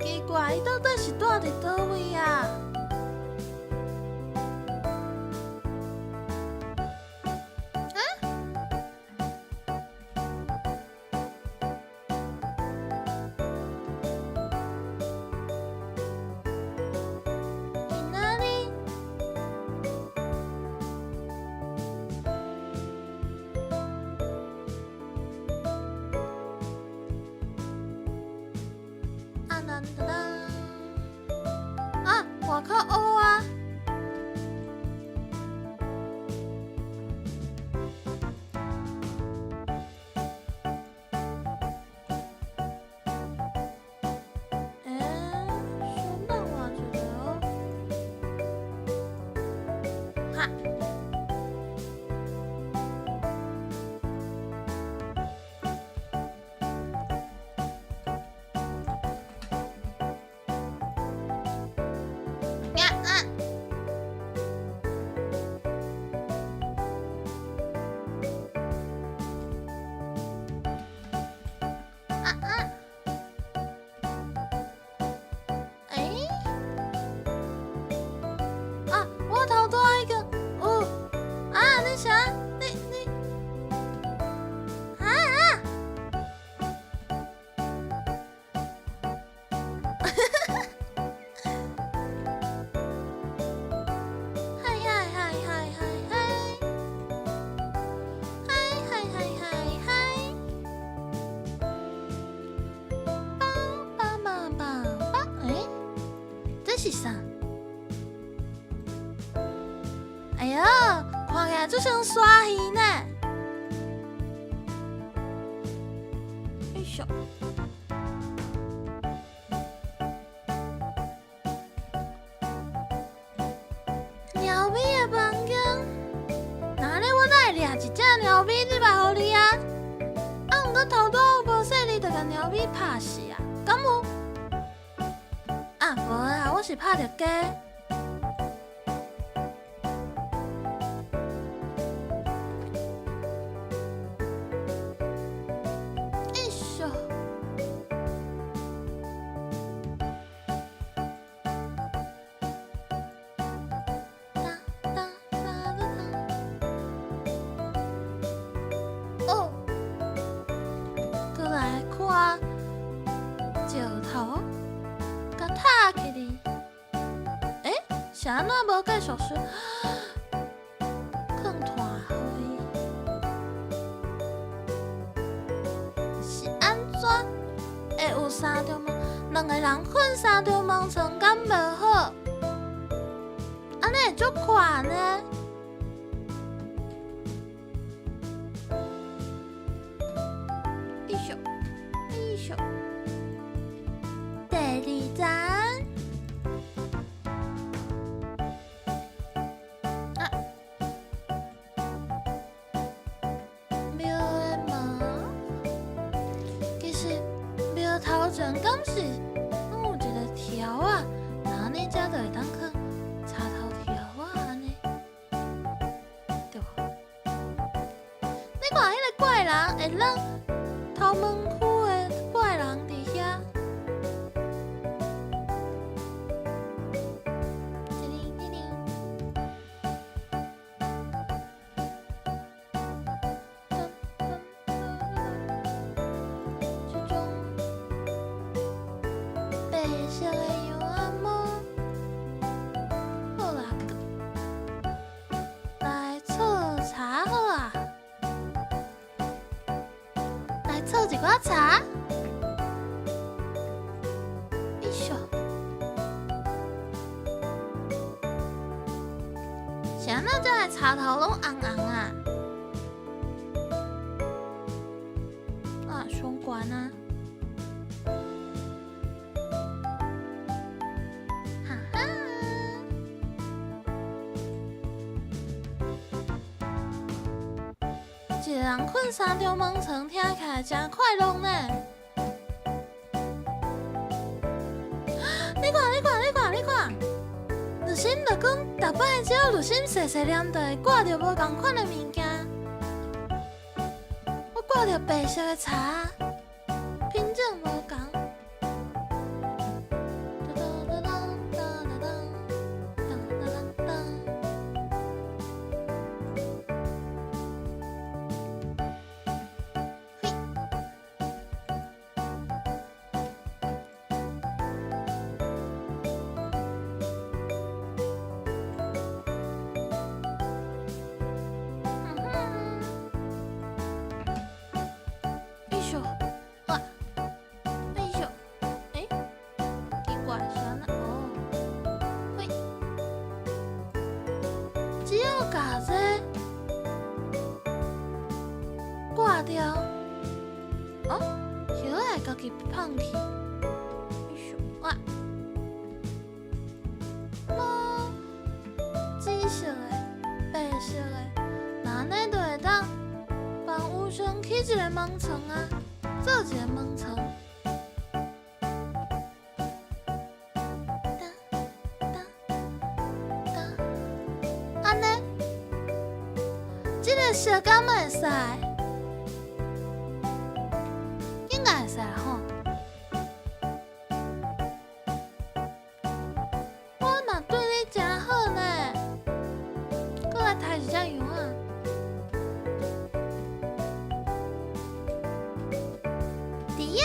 奇怪，伊到底是住佇佗位啊？今仔日啊噔噔噔，啊，外口烏啊！欸，小等我一下哦。哈。呀啊！啊啊！欸？啊！我頭拄仔已經有啊！你啥？你你啊啊！嗨嗨嗨嗨嗨嗨！嗨嗨嗨嗨嗨！梆梆梆梆梆！欸？這是啥？哎喲，看起來足像鯊魚呢！哎喲！貓咪的房間，那呢我哪會掠一隻貓咪入來予你啊？啊，毋過頭拄有無細膩就共貓咪拍死啊？敢有？啊，無啦，我是拍著雞。哎咻！哒哒哒哒哒。哦，閣來看石頭，共塔起哩。欸，是按怎無繼續說？囥炭火是按怎會有三重門？兩個人睏三張毛床，敢無好？按呢會足快呢？哎咻，哎咻，第二層。啊，廟的門，其實廟頭前敢是攏有一個條仔，那按呢才就會當囥插頭條仔按呢，對無？你看彼個怪人會儂頭毛區的怪人佇遐。叮鈴叮鈴。噔噔噔這種白色的羊仔毛，好啦，來泡茶好啊。寡茶。哎呦，是按怎這个插頭攏紅紅啊？啊，傷懸啊！哈哈！一个人睏三張毛床，聽起來誠快樂呢。你看，你看，你看，你看，濾芯就講，逐擺只要濾芯細細念，就會掛著無仝款的物件。我掛著白色的茶，品種無仝。噔噔噔噔噔噔噔噔。嘿。嗯哼。哎呦，哇！哎呦，欸，奇怪，是按怎？哦，嘿，只要共這掛掉，哦，葉仔會家己放去。哎呦，哇！無，紫色的、白色的，那按呢就會當幫有聲起一個門床啊，做一個門床。噠噠噠，按呢，這個色敢會使？應該會使吼。我嘛對你誠好呢，閣來刣一隻羊仔。豬仔。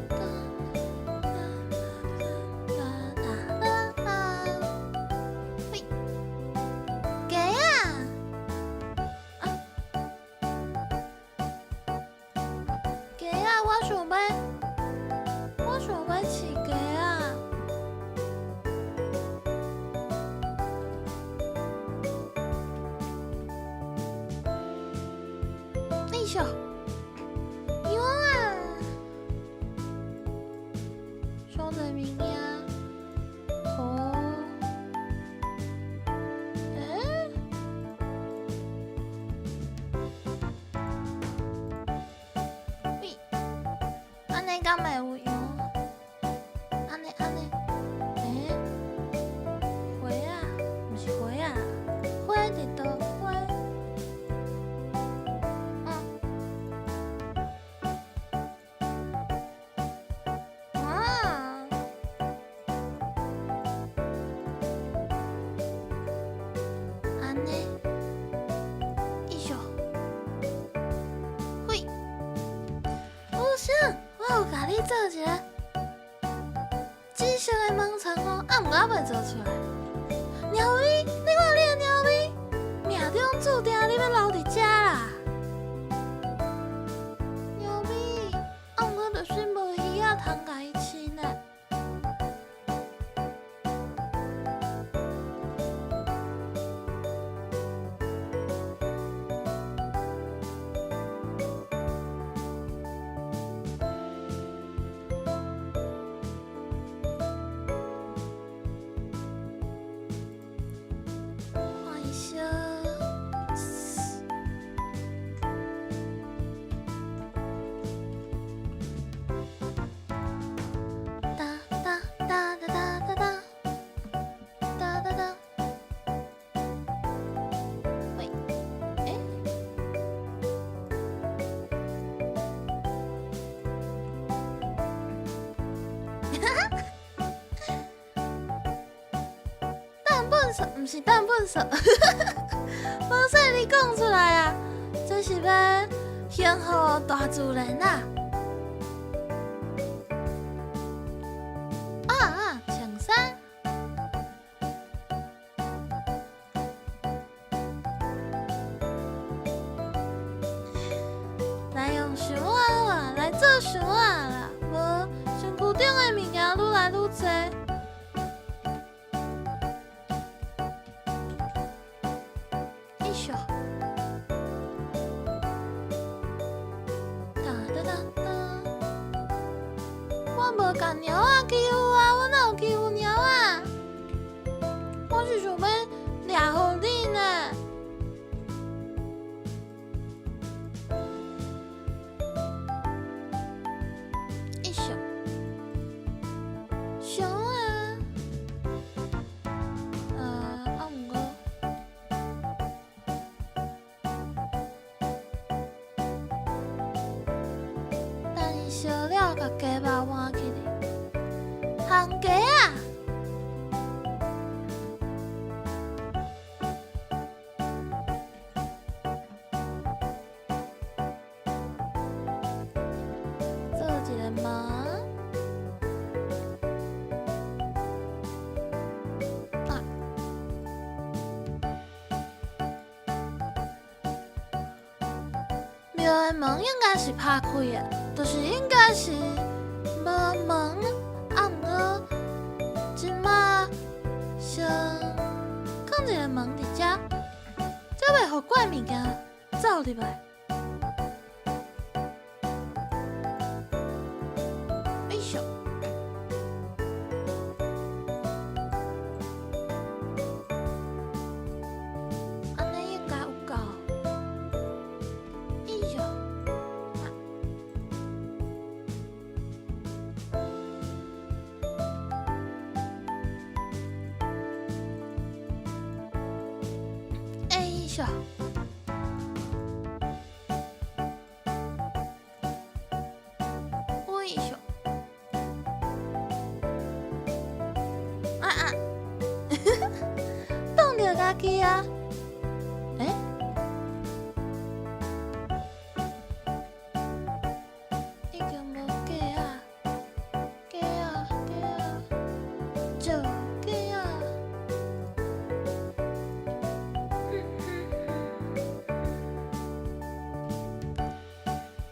哒哒哒哒哒，嘿，雞仔，啊，雞仔，我想欲飼雞仔。哎呦，羊仔，傷濟物件，哦，欸？喂，按呢敢會有用？按呢按呢，欸？花仔，毋是花仔，花佇佗？花。嗯。啊。按呢，哎呦，嘿，有啥？我有共你做一个紫色的門床哦，啊，毋過猶未做出來。貓咪，你看你的貓咪，命中注定你欲留佇遮啦。貓咪，啊，毋過就算無魚仔通共伊飼呢。看一下，哒哒哒哒哒哒哒哒哒。喂，欸？哈哈，蛋笨手，毋是蛋笨手，無使你講出來啊！這是欲顯予大自然啊！啊啊，穿衫。濟。哎呦！哒哒哒哒！我無共貓仔欺負啊，我哪有欺負貓仔？我是想欲掠予你呢。哎呦！想啊！啊，毋過，等伊燒了，共雞肉換起來，烘雞仔。做一个門。啊！廟的門應該是拍開的，就是應該是無門。啊，毋過這馬先囥一个門佇遮，才袂予怪物件走入來。哎呦！按呢應該有夠。哎呦！啊！哎呦！哎呦！啊啊！擋著家己啊！欸？已經無雞仔，雞仔，雞仔，做雞仔。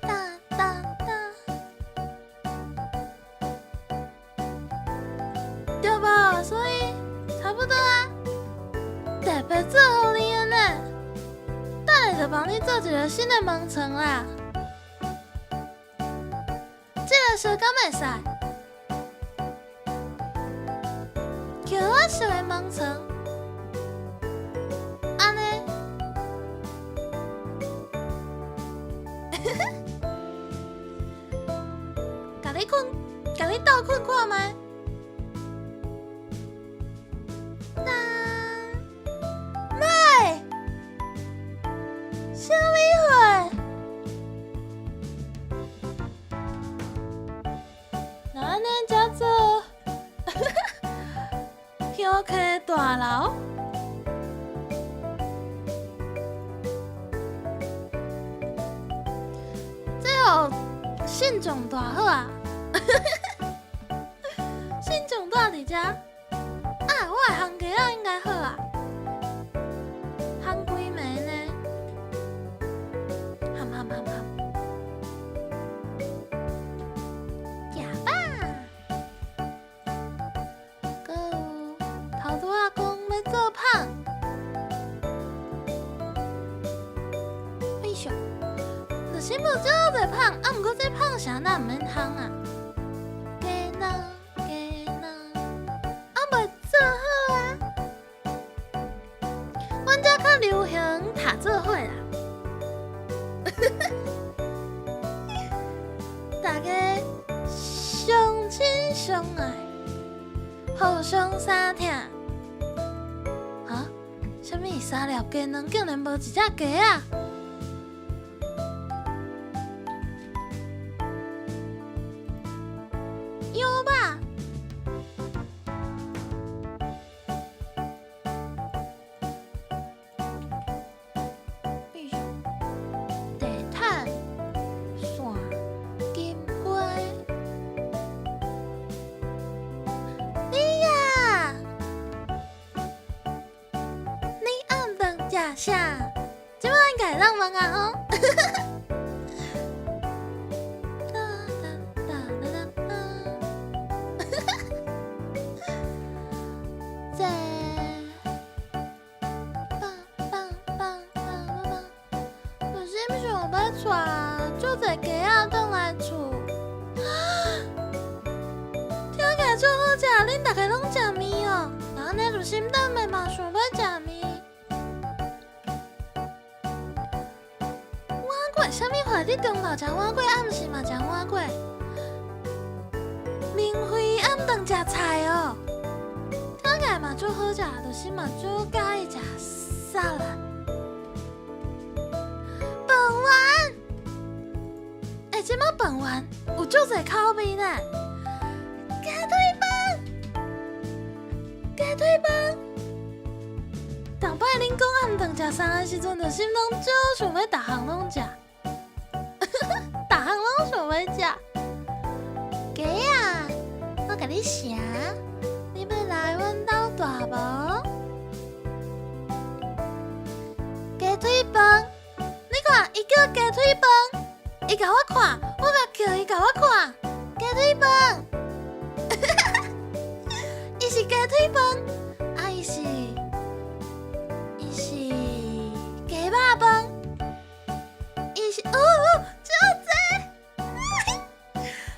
哒哒哒，對無？所以差不多啊。特別做予你的呢，等下就幫你做一个新的門窗啦。這个燒敢會使？叫我燒的門窗，按呢？共你睏，共你鬥睏看覓。噠，莫，啥物貨？那按呢才做香客大樓？這予信眾大好啊！信眾住佇遮。啊，我的烘雞仔應該好啊。烘幾暝呢？含含含含。食飽。閣有頭拄仔講欲做麭。哎呦，就是無做濟麭，啊，毋過這麭啥咱毋免烘啊？雞卵，雞卵，啊袂做好啊。阮遮較流行塔做伙啦。大家相親相愛，互相相疼。哈？啥物？三粒雞卵竟然無一隻雞仔？有吧？哎呦，地毯、線、金花，你呀，你暗頓食啥？這擺應該會當問啊吼。哒哒哒哒哒。帶足濟雞仔轉來厝。聽起來足好食，恁逐家攏食麵哦？若按呢就心等袂嘛想欲食麵。碗粿啥物貨？你中晝食碗粿，暗時嘛食碗粿？免費暗頓食菜哦，聽起來嘛足好食，就是嘛足佮意食沙拉。飯圓，欸，這擺飯圓有足濟口味呢。雞腿飯，雞腿飯。逐擺恁講暗頓食啥的時陣，就心攏足想欲逐項攏食，逐項攏想欲食。雞仔，我共你啥？你欲來阮兜住無？雞腿飯，你看，伊叫雞腿飯，伊共我看，我嘛叫伊共我看，雞腿飯，伊是雞腿飯，啊，伊是雞肉飯，伊是哦哦，足濟，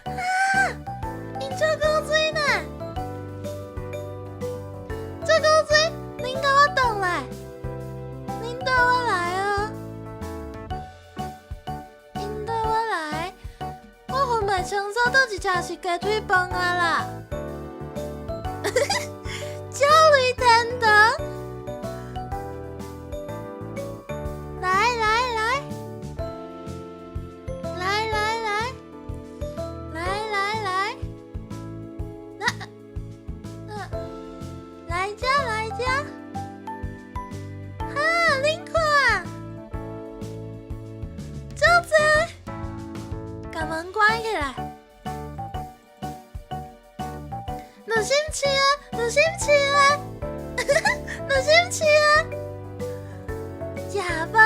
啊，𪜶足古錐呢，足古錐，恁共我轉來，恁綴我來哦，𪜶綴我來，我分袂清楚佗一隻是雞腿飯啊啦，鳥類天堂，來來來，來來來，來來來，來，來遮來遮，哈，恁看，足濟，共門關起來，兩心市啊，兩心市啊，兩心市啊，食飯。啊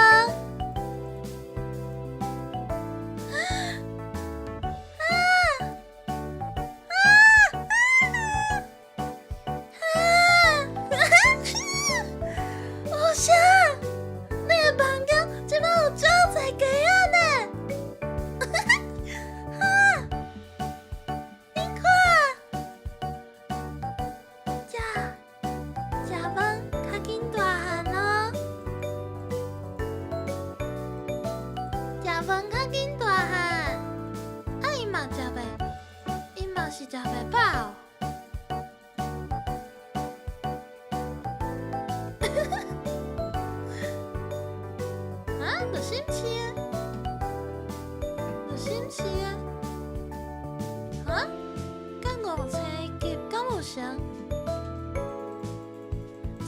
啊啊！有啥？你的房間這擺有足濟雞仔呢！哈！恁看，食食飯較緊大漢哦，食飯較緊大漢。啊，伊嘛食袂，伊嘛是食袂飽。啊，就心市啊，就心市啊。啊？佮五星級敢有成？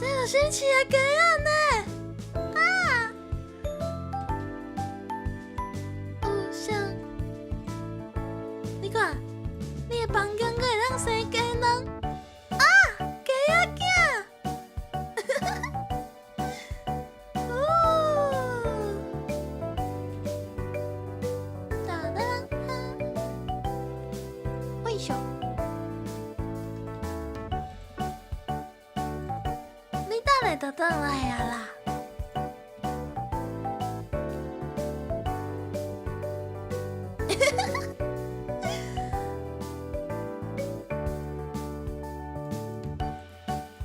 這就心市的雞仔呢？啊！有啥？你看，你的房間閣會當生雞卵？啊！雞仔囝！哦！哒哒哈！哎呦！你等下就轉來啊啦！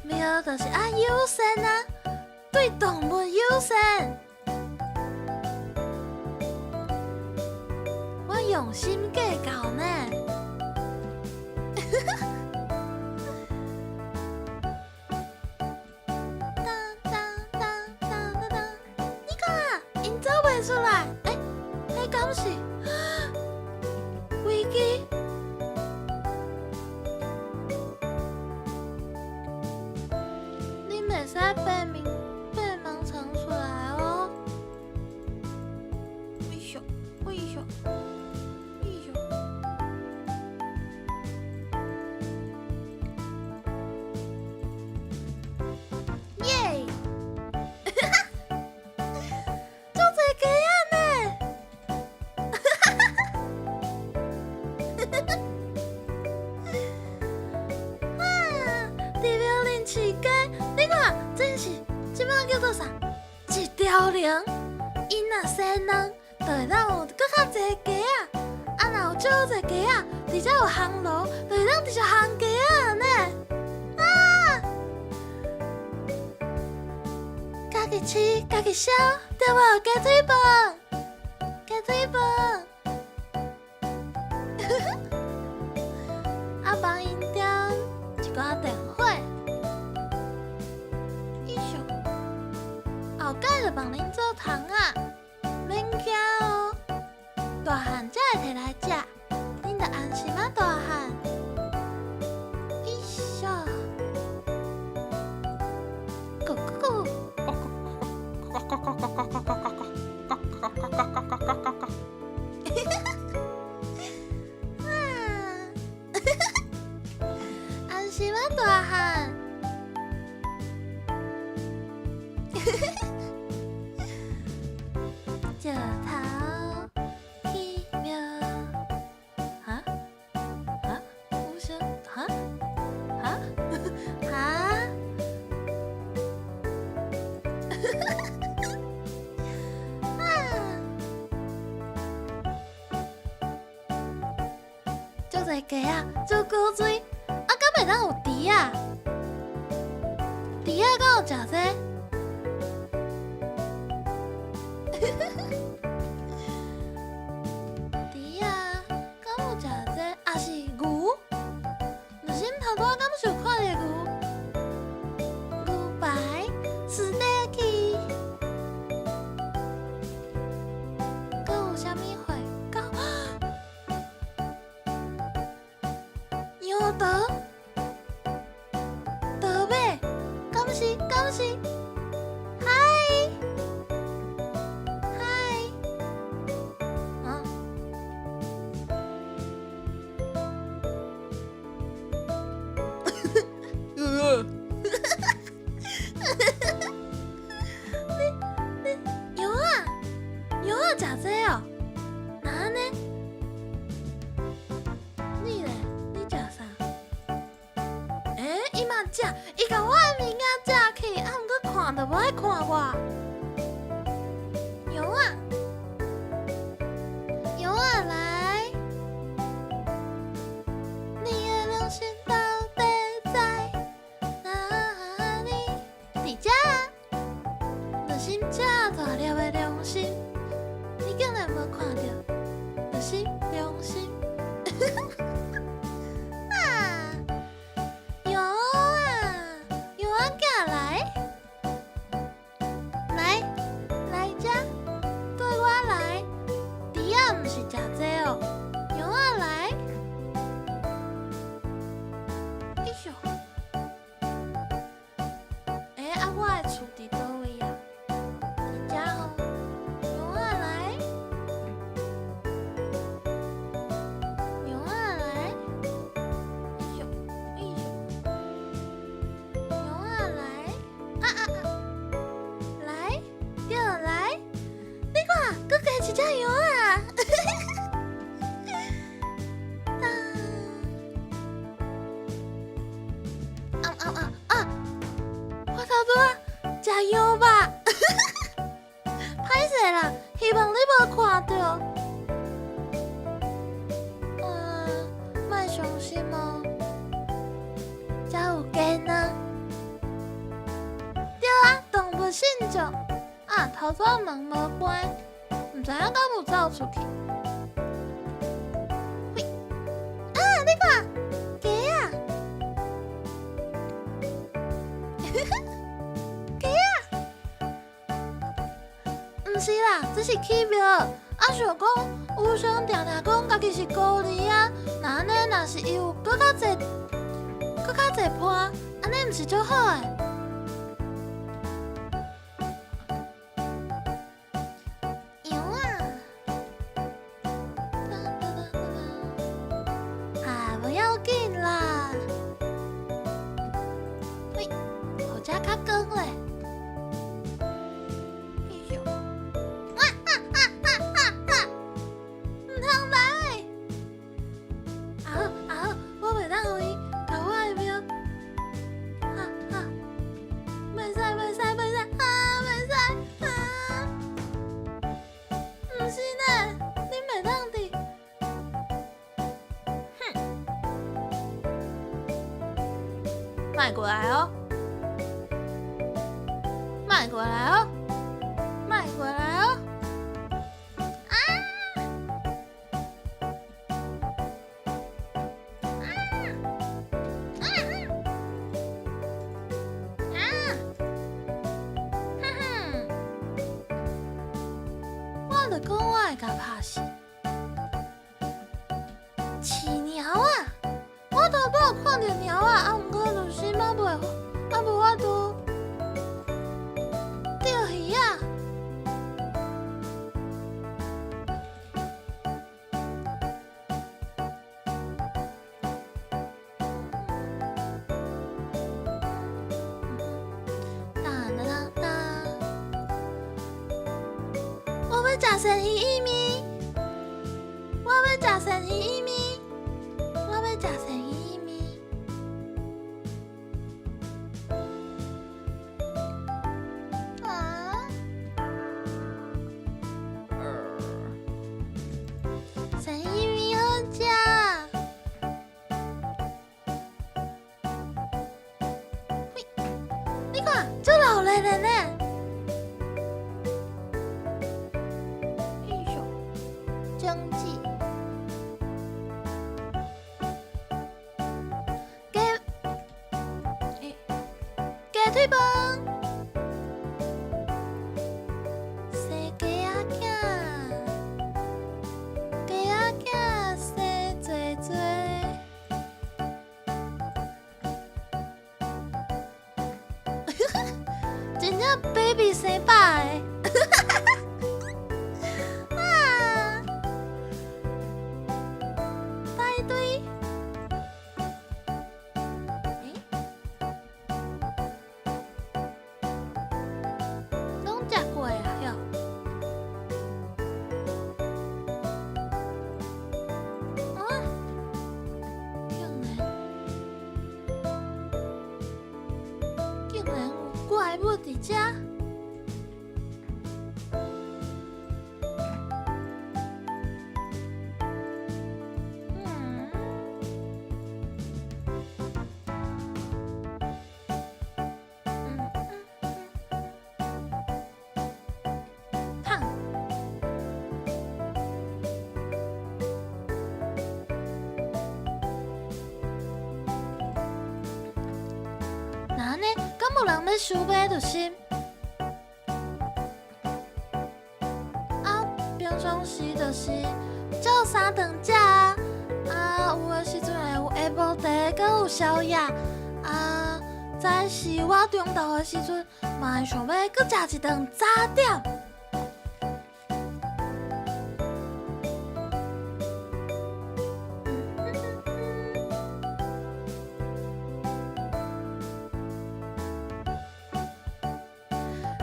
喵就是愛友善啊，對動物友善。我用心計較呢。當當當當當當，你看，𪜶走袂出來。欸，彼敢是危機？你袂使被門藏出來哦。哎呦，哎呦，哎呦！耶！足濟雞仔呢！哇！佇廟林飼雞，你看，真是這擺叫做啥？一條龍，𪜶若生卵，就就會當有閣較濟雞仔。啊，若有足濟雞仔，佇遮有烘爐，就會當直接烘雞仔呢。啊！家己飼，家己燒，對無？雞腿飯，雞腿飯。啊，幫𪜶點一寡電火。伊想，後蓋就幫恁做窗仔，免驚哦。大漢才會提來食，恁就安心仔大漢。伊想，咕咕咕。咕咕咕咕咕咕咕咕咕咕咕咕咕咕。啊！安心仔大漢。石頭起廟，哈？哈？有聲？哈？哈？哈？啊！足濟雞仔，煮古錐，啊，敢袂當有豬仔？豬仔敢有食這個？豬仔敢有食這個？抑是牛？若是頭拄仔敢是有看著牛？牛排，斯特雞，閣有啥物貨？狗？羊駝？駝馬？敢是？敢是？嗨！嗨！啊？你你羊仔？羊仔食這哦？哪按呢？你咧？你食啥？欸，伊嘛食，伊共我的物件食去，啊，毋過看都無愛看我。羊仔，羊仔來，你的良心到底在哪裡？佇遮，良心這大粒的良心，你竟然無看著？良心，良心。啊！羊仔，羊仔囝來，來，來遮，對我來。豬仔毋是食這哦，羊仔來。哎喲，欸，啊，我的厝佇佗位啊？佇遮吼，羊仔來，羊仔來。哎喲，哎喲，羊仔來，啊啊啊！來，對來，你看，閣加一隻羊仔。啊！啊啊啊啊！我頭拄仔食羊肉，歹勢啦，希望你無看著。啊，莫傷心哦，遮有雞卵。對啊，動物信眾。啊，頭拄仔門無關，毋知影敢有走出去。喂，啊，你看，雞仔，雞仔，毋是啦，這是起廟。啊，想講有啥定定講家己是孤兒啊，若按呢，若是伊有閣較濟，閣較濟伴，按呢毋是足好的？羊仔，哒哒哒哒哒，啊，無要緊啦。喂，予遮較光咧。哎喲，哇哈哈哈哈哈！毋通來！啊好啊好，我袂當予伊共我的廟。哈哈，莫過來哦，莫過來哦，莫過來哦！啊！啊！啊！啊！哼哼，我就講我會共拍死。飼貓仔，我頭拄有看著貓仔，啊，毋過就是嘛袂，啊無法度釣魚仔。哒哒哒哒，我欲食鱔魚意麵，我欲食鱔魚意麵，我欲食鱔魚意麵。啊！鱔魚意麵好食。喂，你看，足熱鬧的呢。英雄，經濟，雞，雞腿飯，生雞仔囝，雞仔囝生濟濟。真正 baby 生飽的，啊！大堆，欸？攏食過啊，喲。啊！竟然有怪物佇遮！嗯。嗯嗯嗯。胖。那按呢，敢無人欲收買就心？啊，平常時就是照三頓食啊，啊，有的時陣會有下晡茶，閣有宵夜。啊，早時我中晝的時陣，嘛會想欲閣食一頓早點。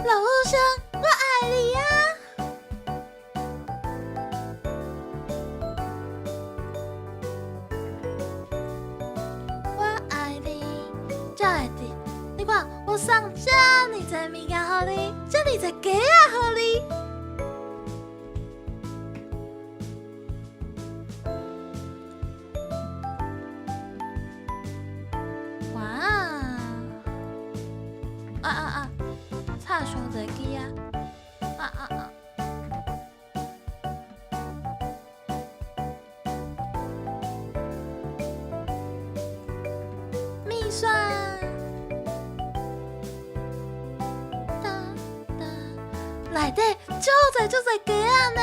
老乡，我愛你啊！我愛你，才會佇。你看，我送遮爾濟物件予你，遮爾濟雞仔予你。哇！啊啊啊！插傷濟支啊！啊啊啊！麵線，噠噠，內底足濟足濟雞仔呢！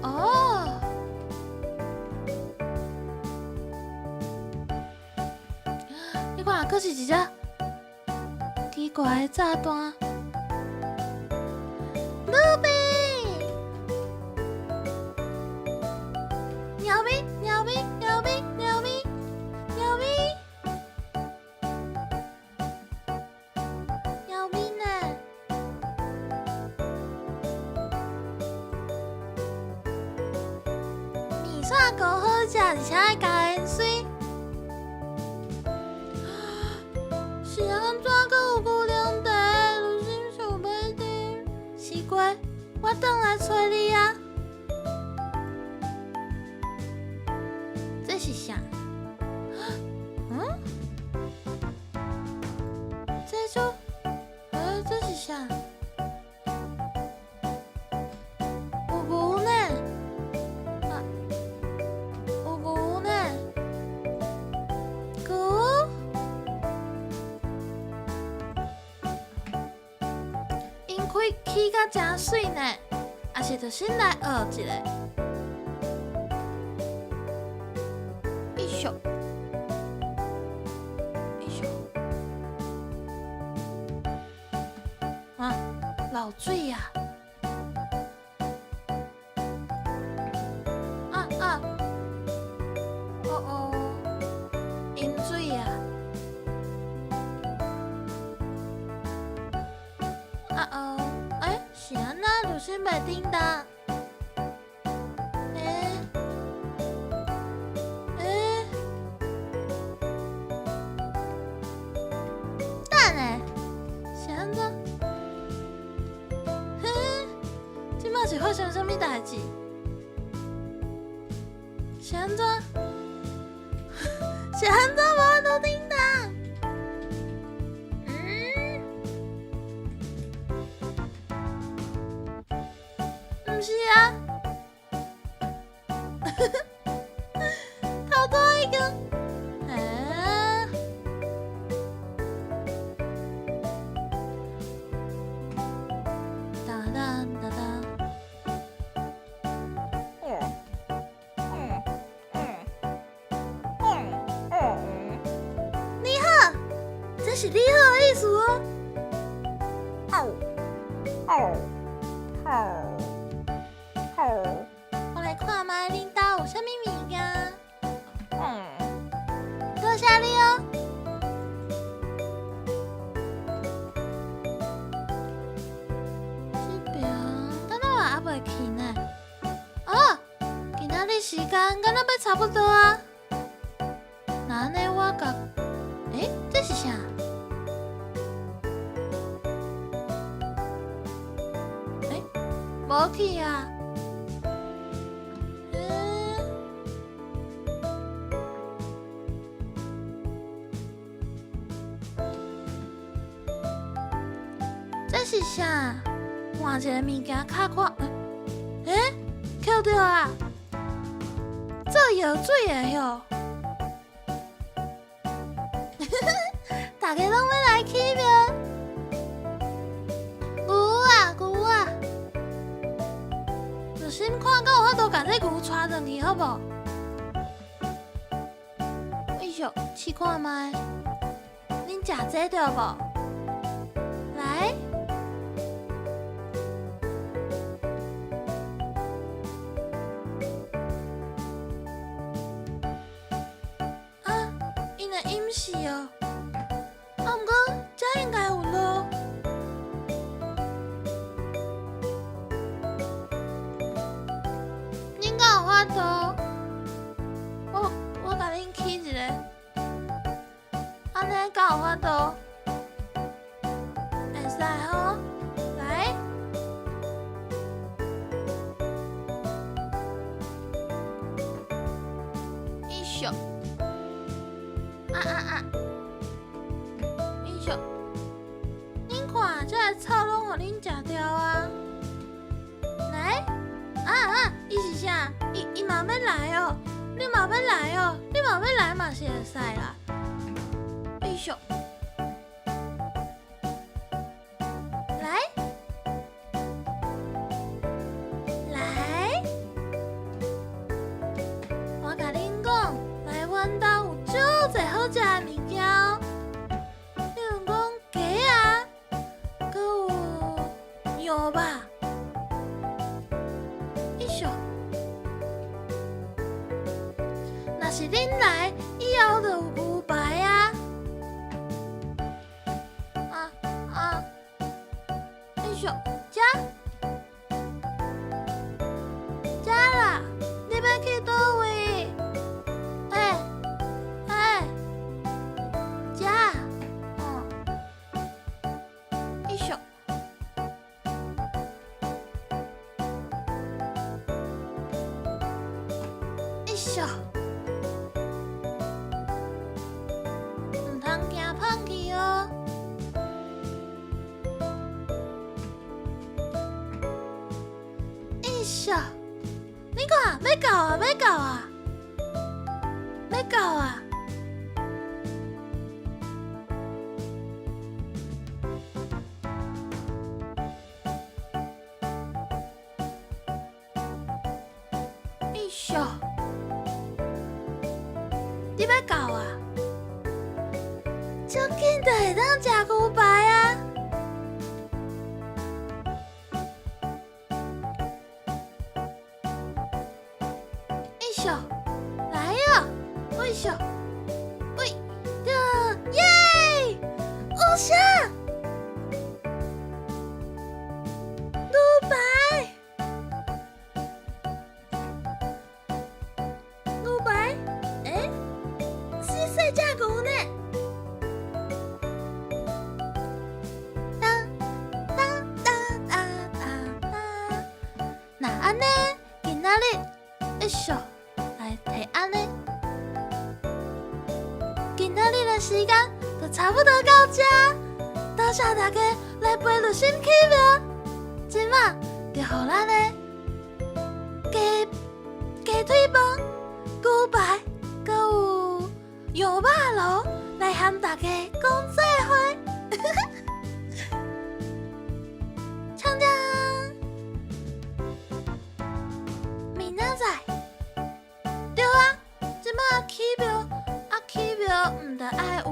哦，你看，閣是一隻奇怪的炸彈。露比，貓咪，貓咪，貓咪，貓咪，貓咪，貓咪呢？麵線糊好食，而且愛加鹽水。是按怎閣有牛奶茶？愈心想欲啉。西瓜，我轉來揣你啊！是啥？嗯？這就，這是啥？有牛呢？啊，有牛呢？牛？𪜶開起甲誠媠呢，抑是著先來學一下。一宿，一宿，啊，漏水啊！啊啊，哦哦，淹水啊！啊哦，欸，是按怎流星袂叮當？欸欸，等下，是按怎？嘿，這擺是發生啥物代誌？是按怎？是按怎無法度叮當？嗯？毋是啊，頭拄已經，欸？當當當當。嗯嗯嗯嗯嗯。你好，這是你好的意思哦。哦哦好好。我來看覓恁兜有啥物物件。嗯。多謝你哦。這邊敢若嘛猶未去呢？哦，今仔日時間敢若欲差不多啊。那按呢我共，欸，這是啥？欸，無去啊？欸？這是啥？換一個物件較看，欸？抾著啊！做藥水的喲！大家攏欲來起廟？牛啊牛啊！就先看敢有法度共這牛帶轉去好無？哎喲，試看覓，恁食這對無？來。啊，𪜶的飲食哦，啊，毋過這應該有路。恁敢有法度？我共恁起一個，按呢敢有法度？會使吼，來。一宿。啊啊啊！一宿。恁看，這个草攏予恁食掉啊！來，啊啊！伊是啥？伊嘛欲來哦！你嘛欲來哦！你嘛欲來嘛是會使啦。哎喲，來，來，我共恁講，來阮兜有足濟好食的物件哦。比如講雞仔，閣有羊肉。哎喲，若是恁來，以後就有牛排啊！啊啊！哎喲，食食啦！你欲去佗位？欸欸，食，哦，哎喲，哎喲。咻，你看，欲到啊，欲到啊，欲到啊！哎咻，你欲到啊？足緊就會當食牛排啊！哎咻，來喲！哎咻，喂，耶！有啥？牛排，牛排，欸，是細隻牛呢？當當當當當當，那按呢？今仔日，哎咻，來提按呢？今仔日的時間就差不多到這，多謝大家來陪綠心起廟。這馬就予咱的雞雞腿飯、牛排，閣有羊肉爐來和大家講再會。鏘鏘，明仔載，對啊，這馬起廟啊起廟，毋著愛有物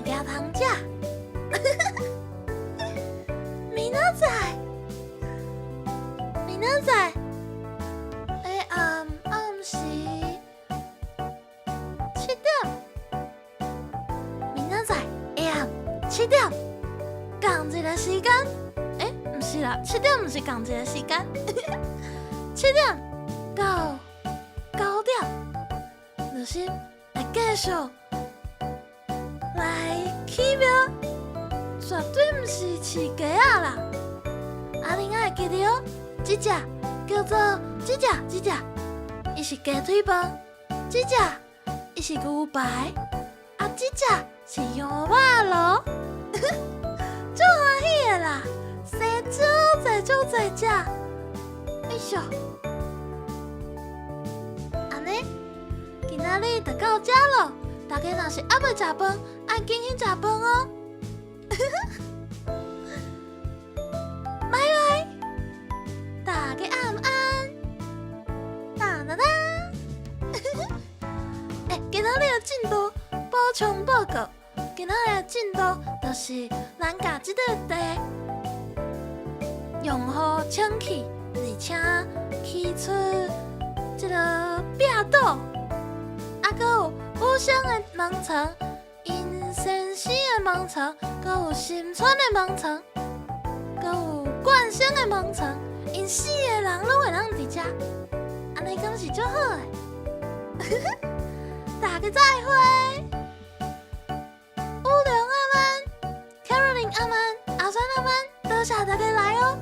件通食。明仔載，明仔載，欸，暗暗時7點，明仔載下暗七點，仝一个時間，欸，毋是啦，七點毋是仝一个時間，7點到9點，綠心會繼續來起廟，絕對毋是飼雞仔啦。啊，恁愛記著哦，這隻叫做這隻，這隻，伊是雞腿飯，這隻伊是牛排，啊，這隻是羊肉爐，足歡喜的啦，生足濟足濟隻，哎咻，按呢，今仔日就到這囉，大家若是猶未食飯，愛緊去食飯哦。拜拜，大家晚安，噠噠噠。欸，今仔日的進度補充報告，今仔日的進度就是咱共這個地用予清氣，而且起出這个壁倒，啊，閣有五星的門床，𪜶先生的門床，閣有新村的門床，閣有冠生的門床，𪜶四个人攏會當佇遮，按呢敢是足好的？大家再會，烏龍阿曼、Caroline 阿曼、阿酸阿曼，多謝大家來哦。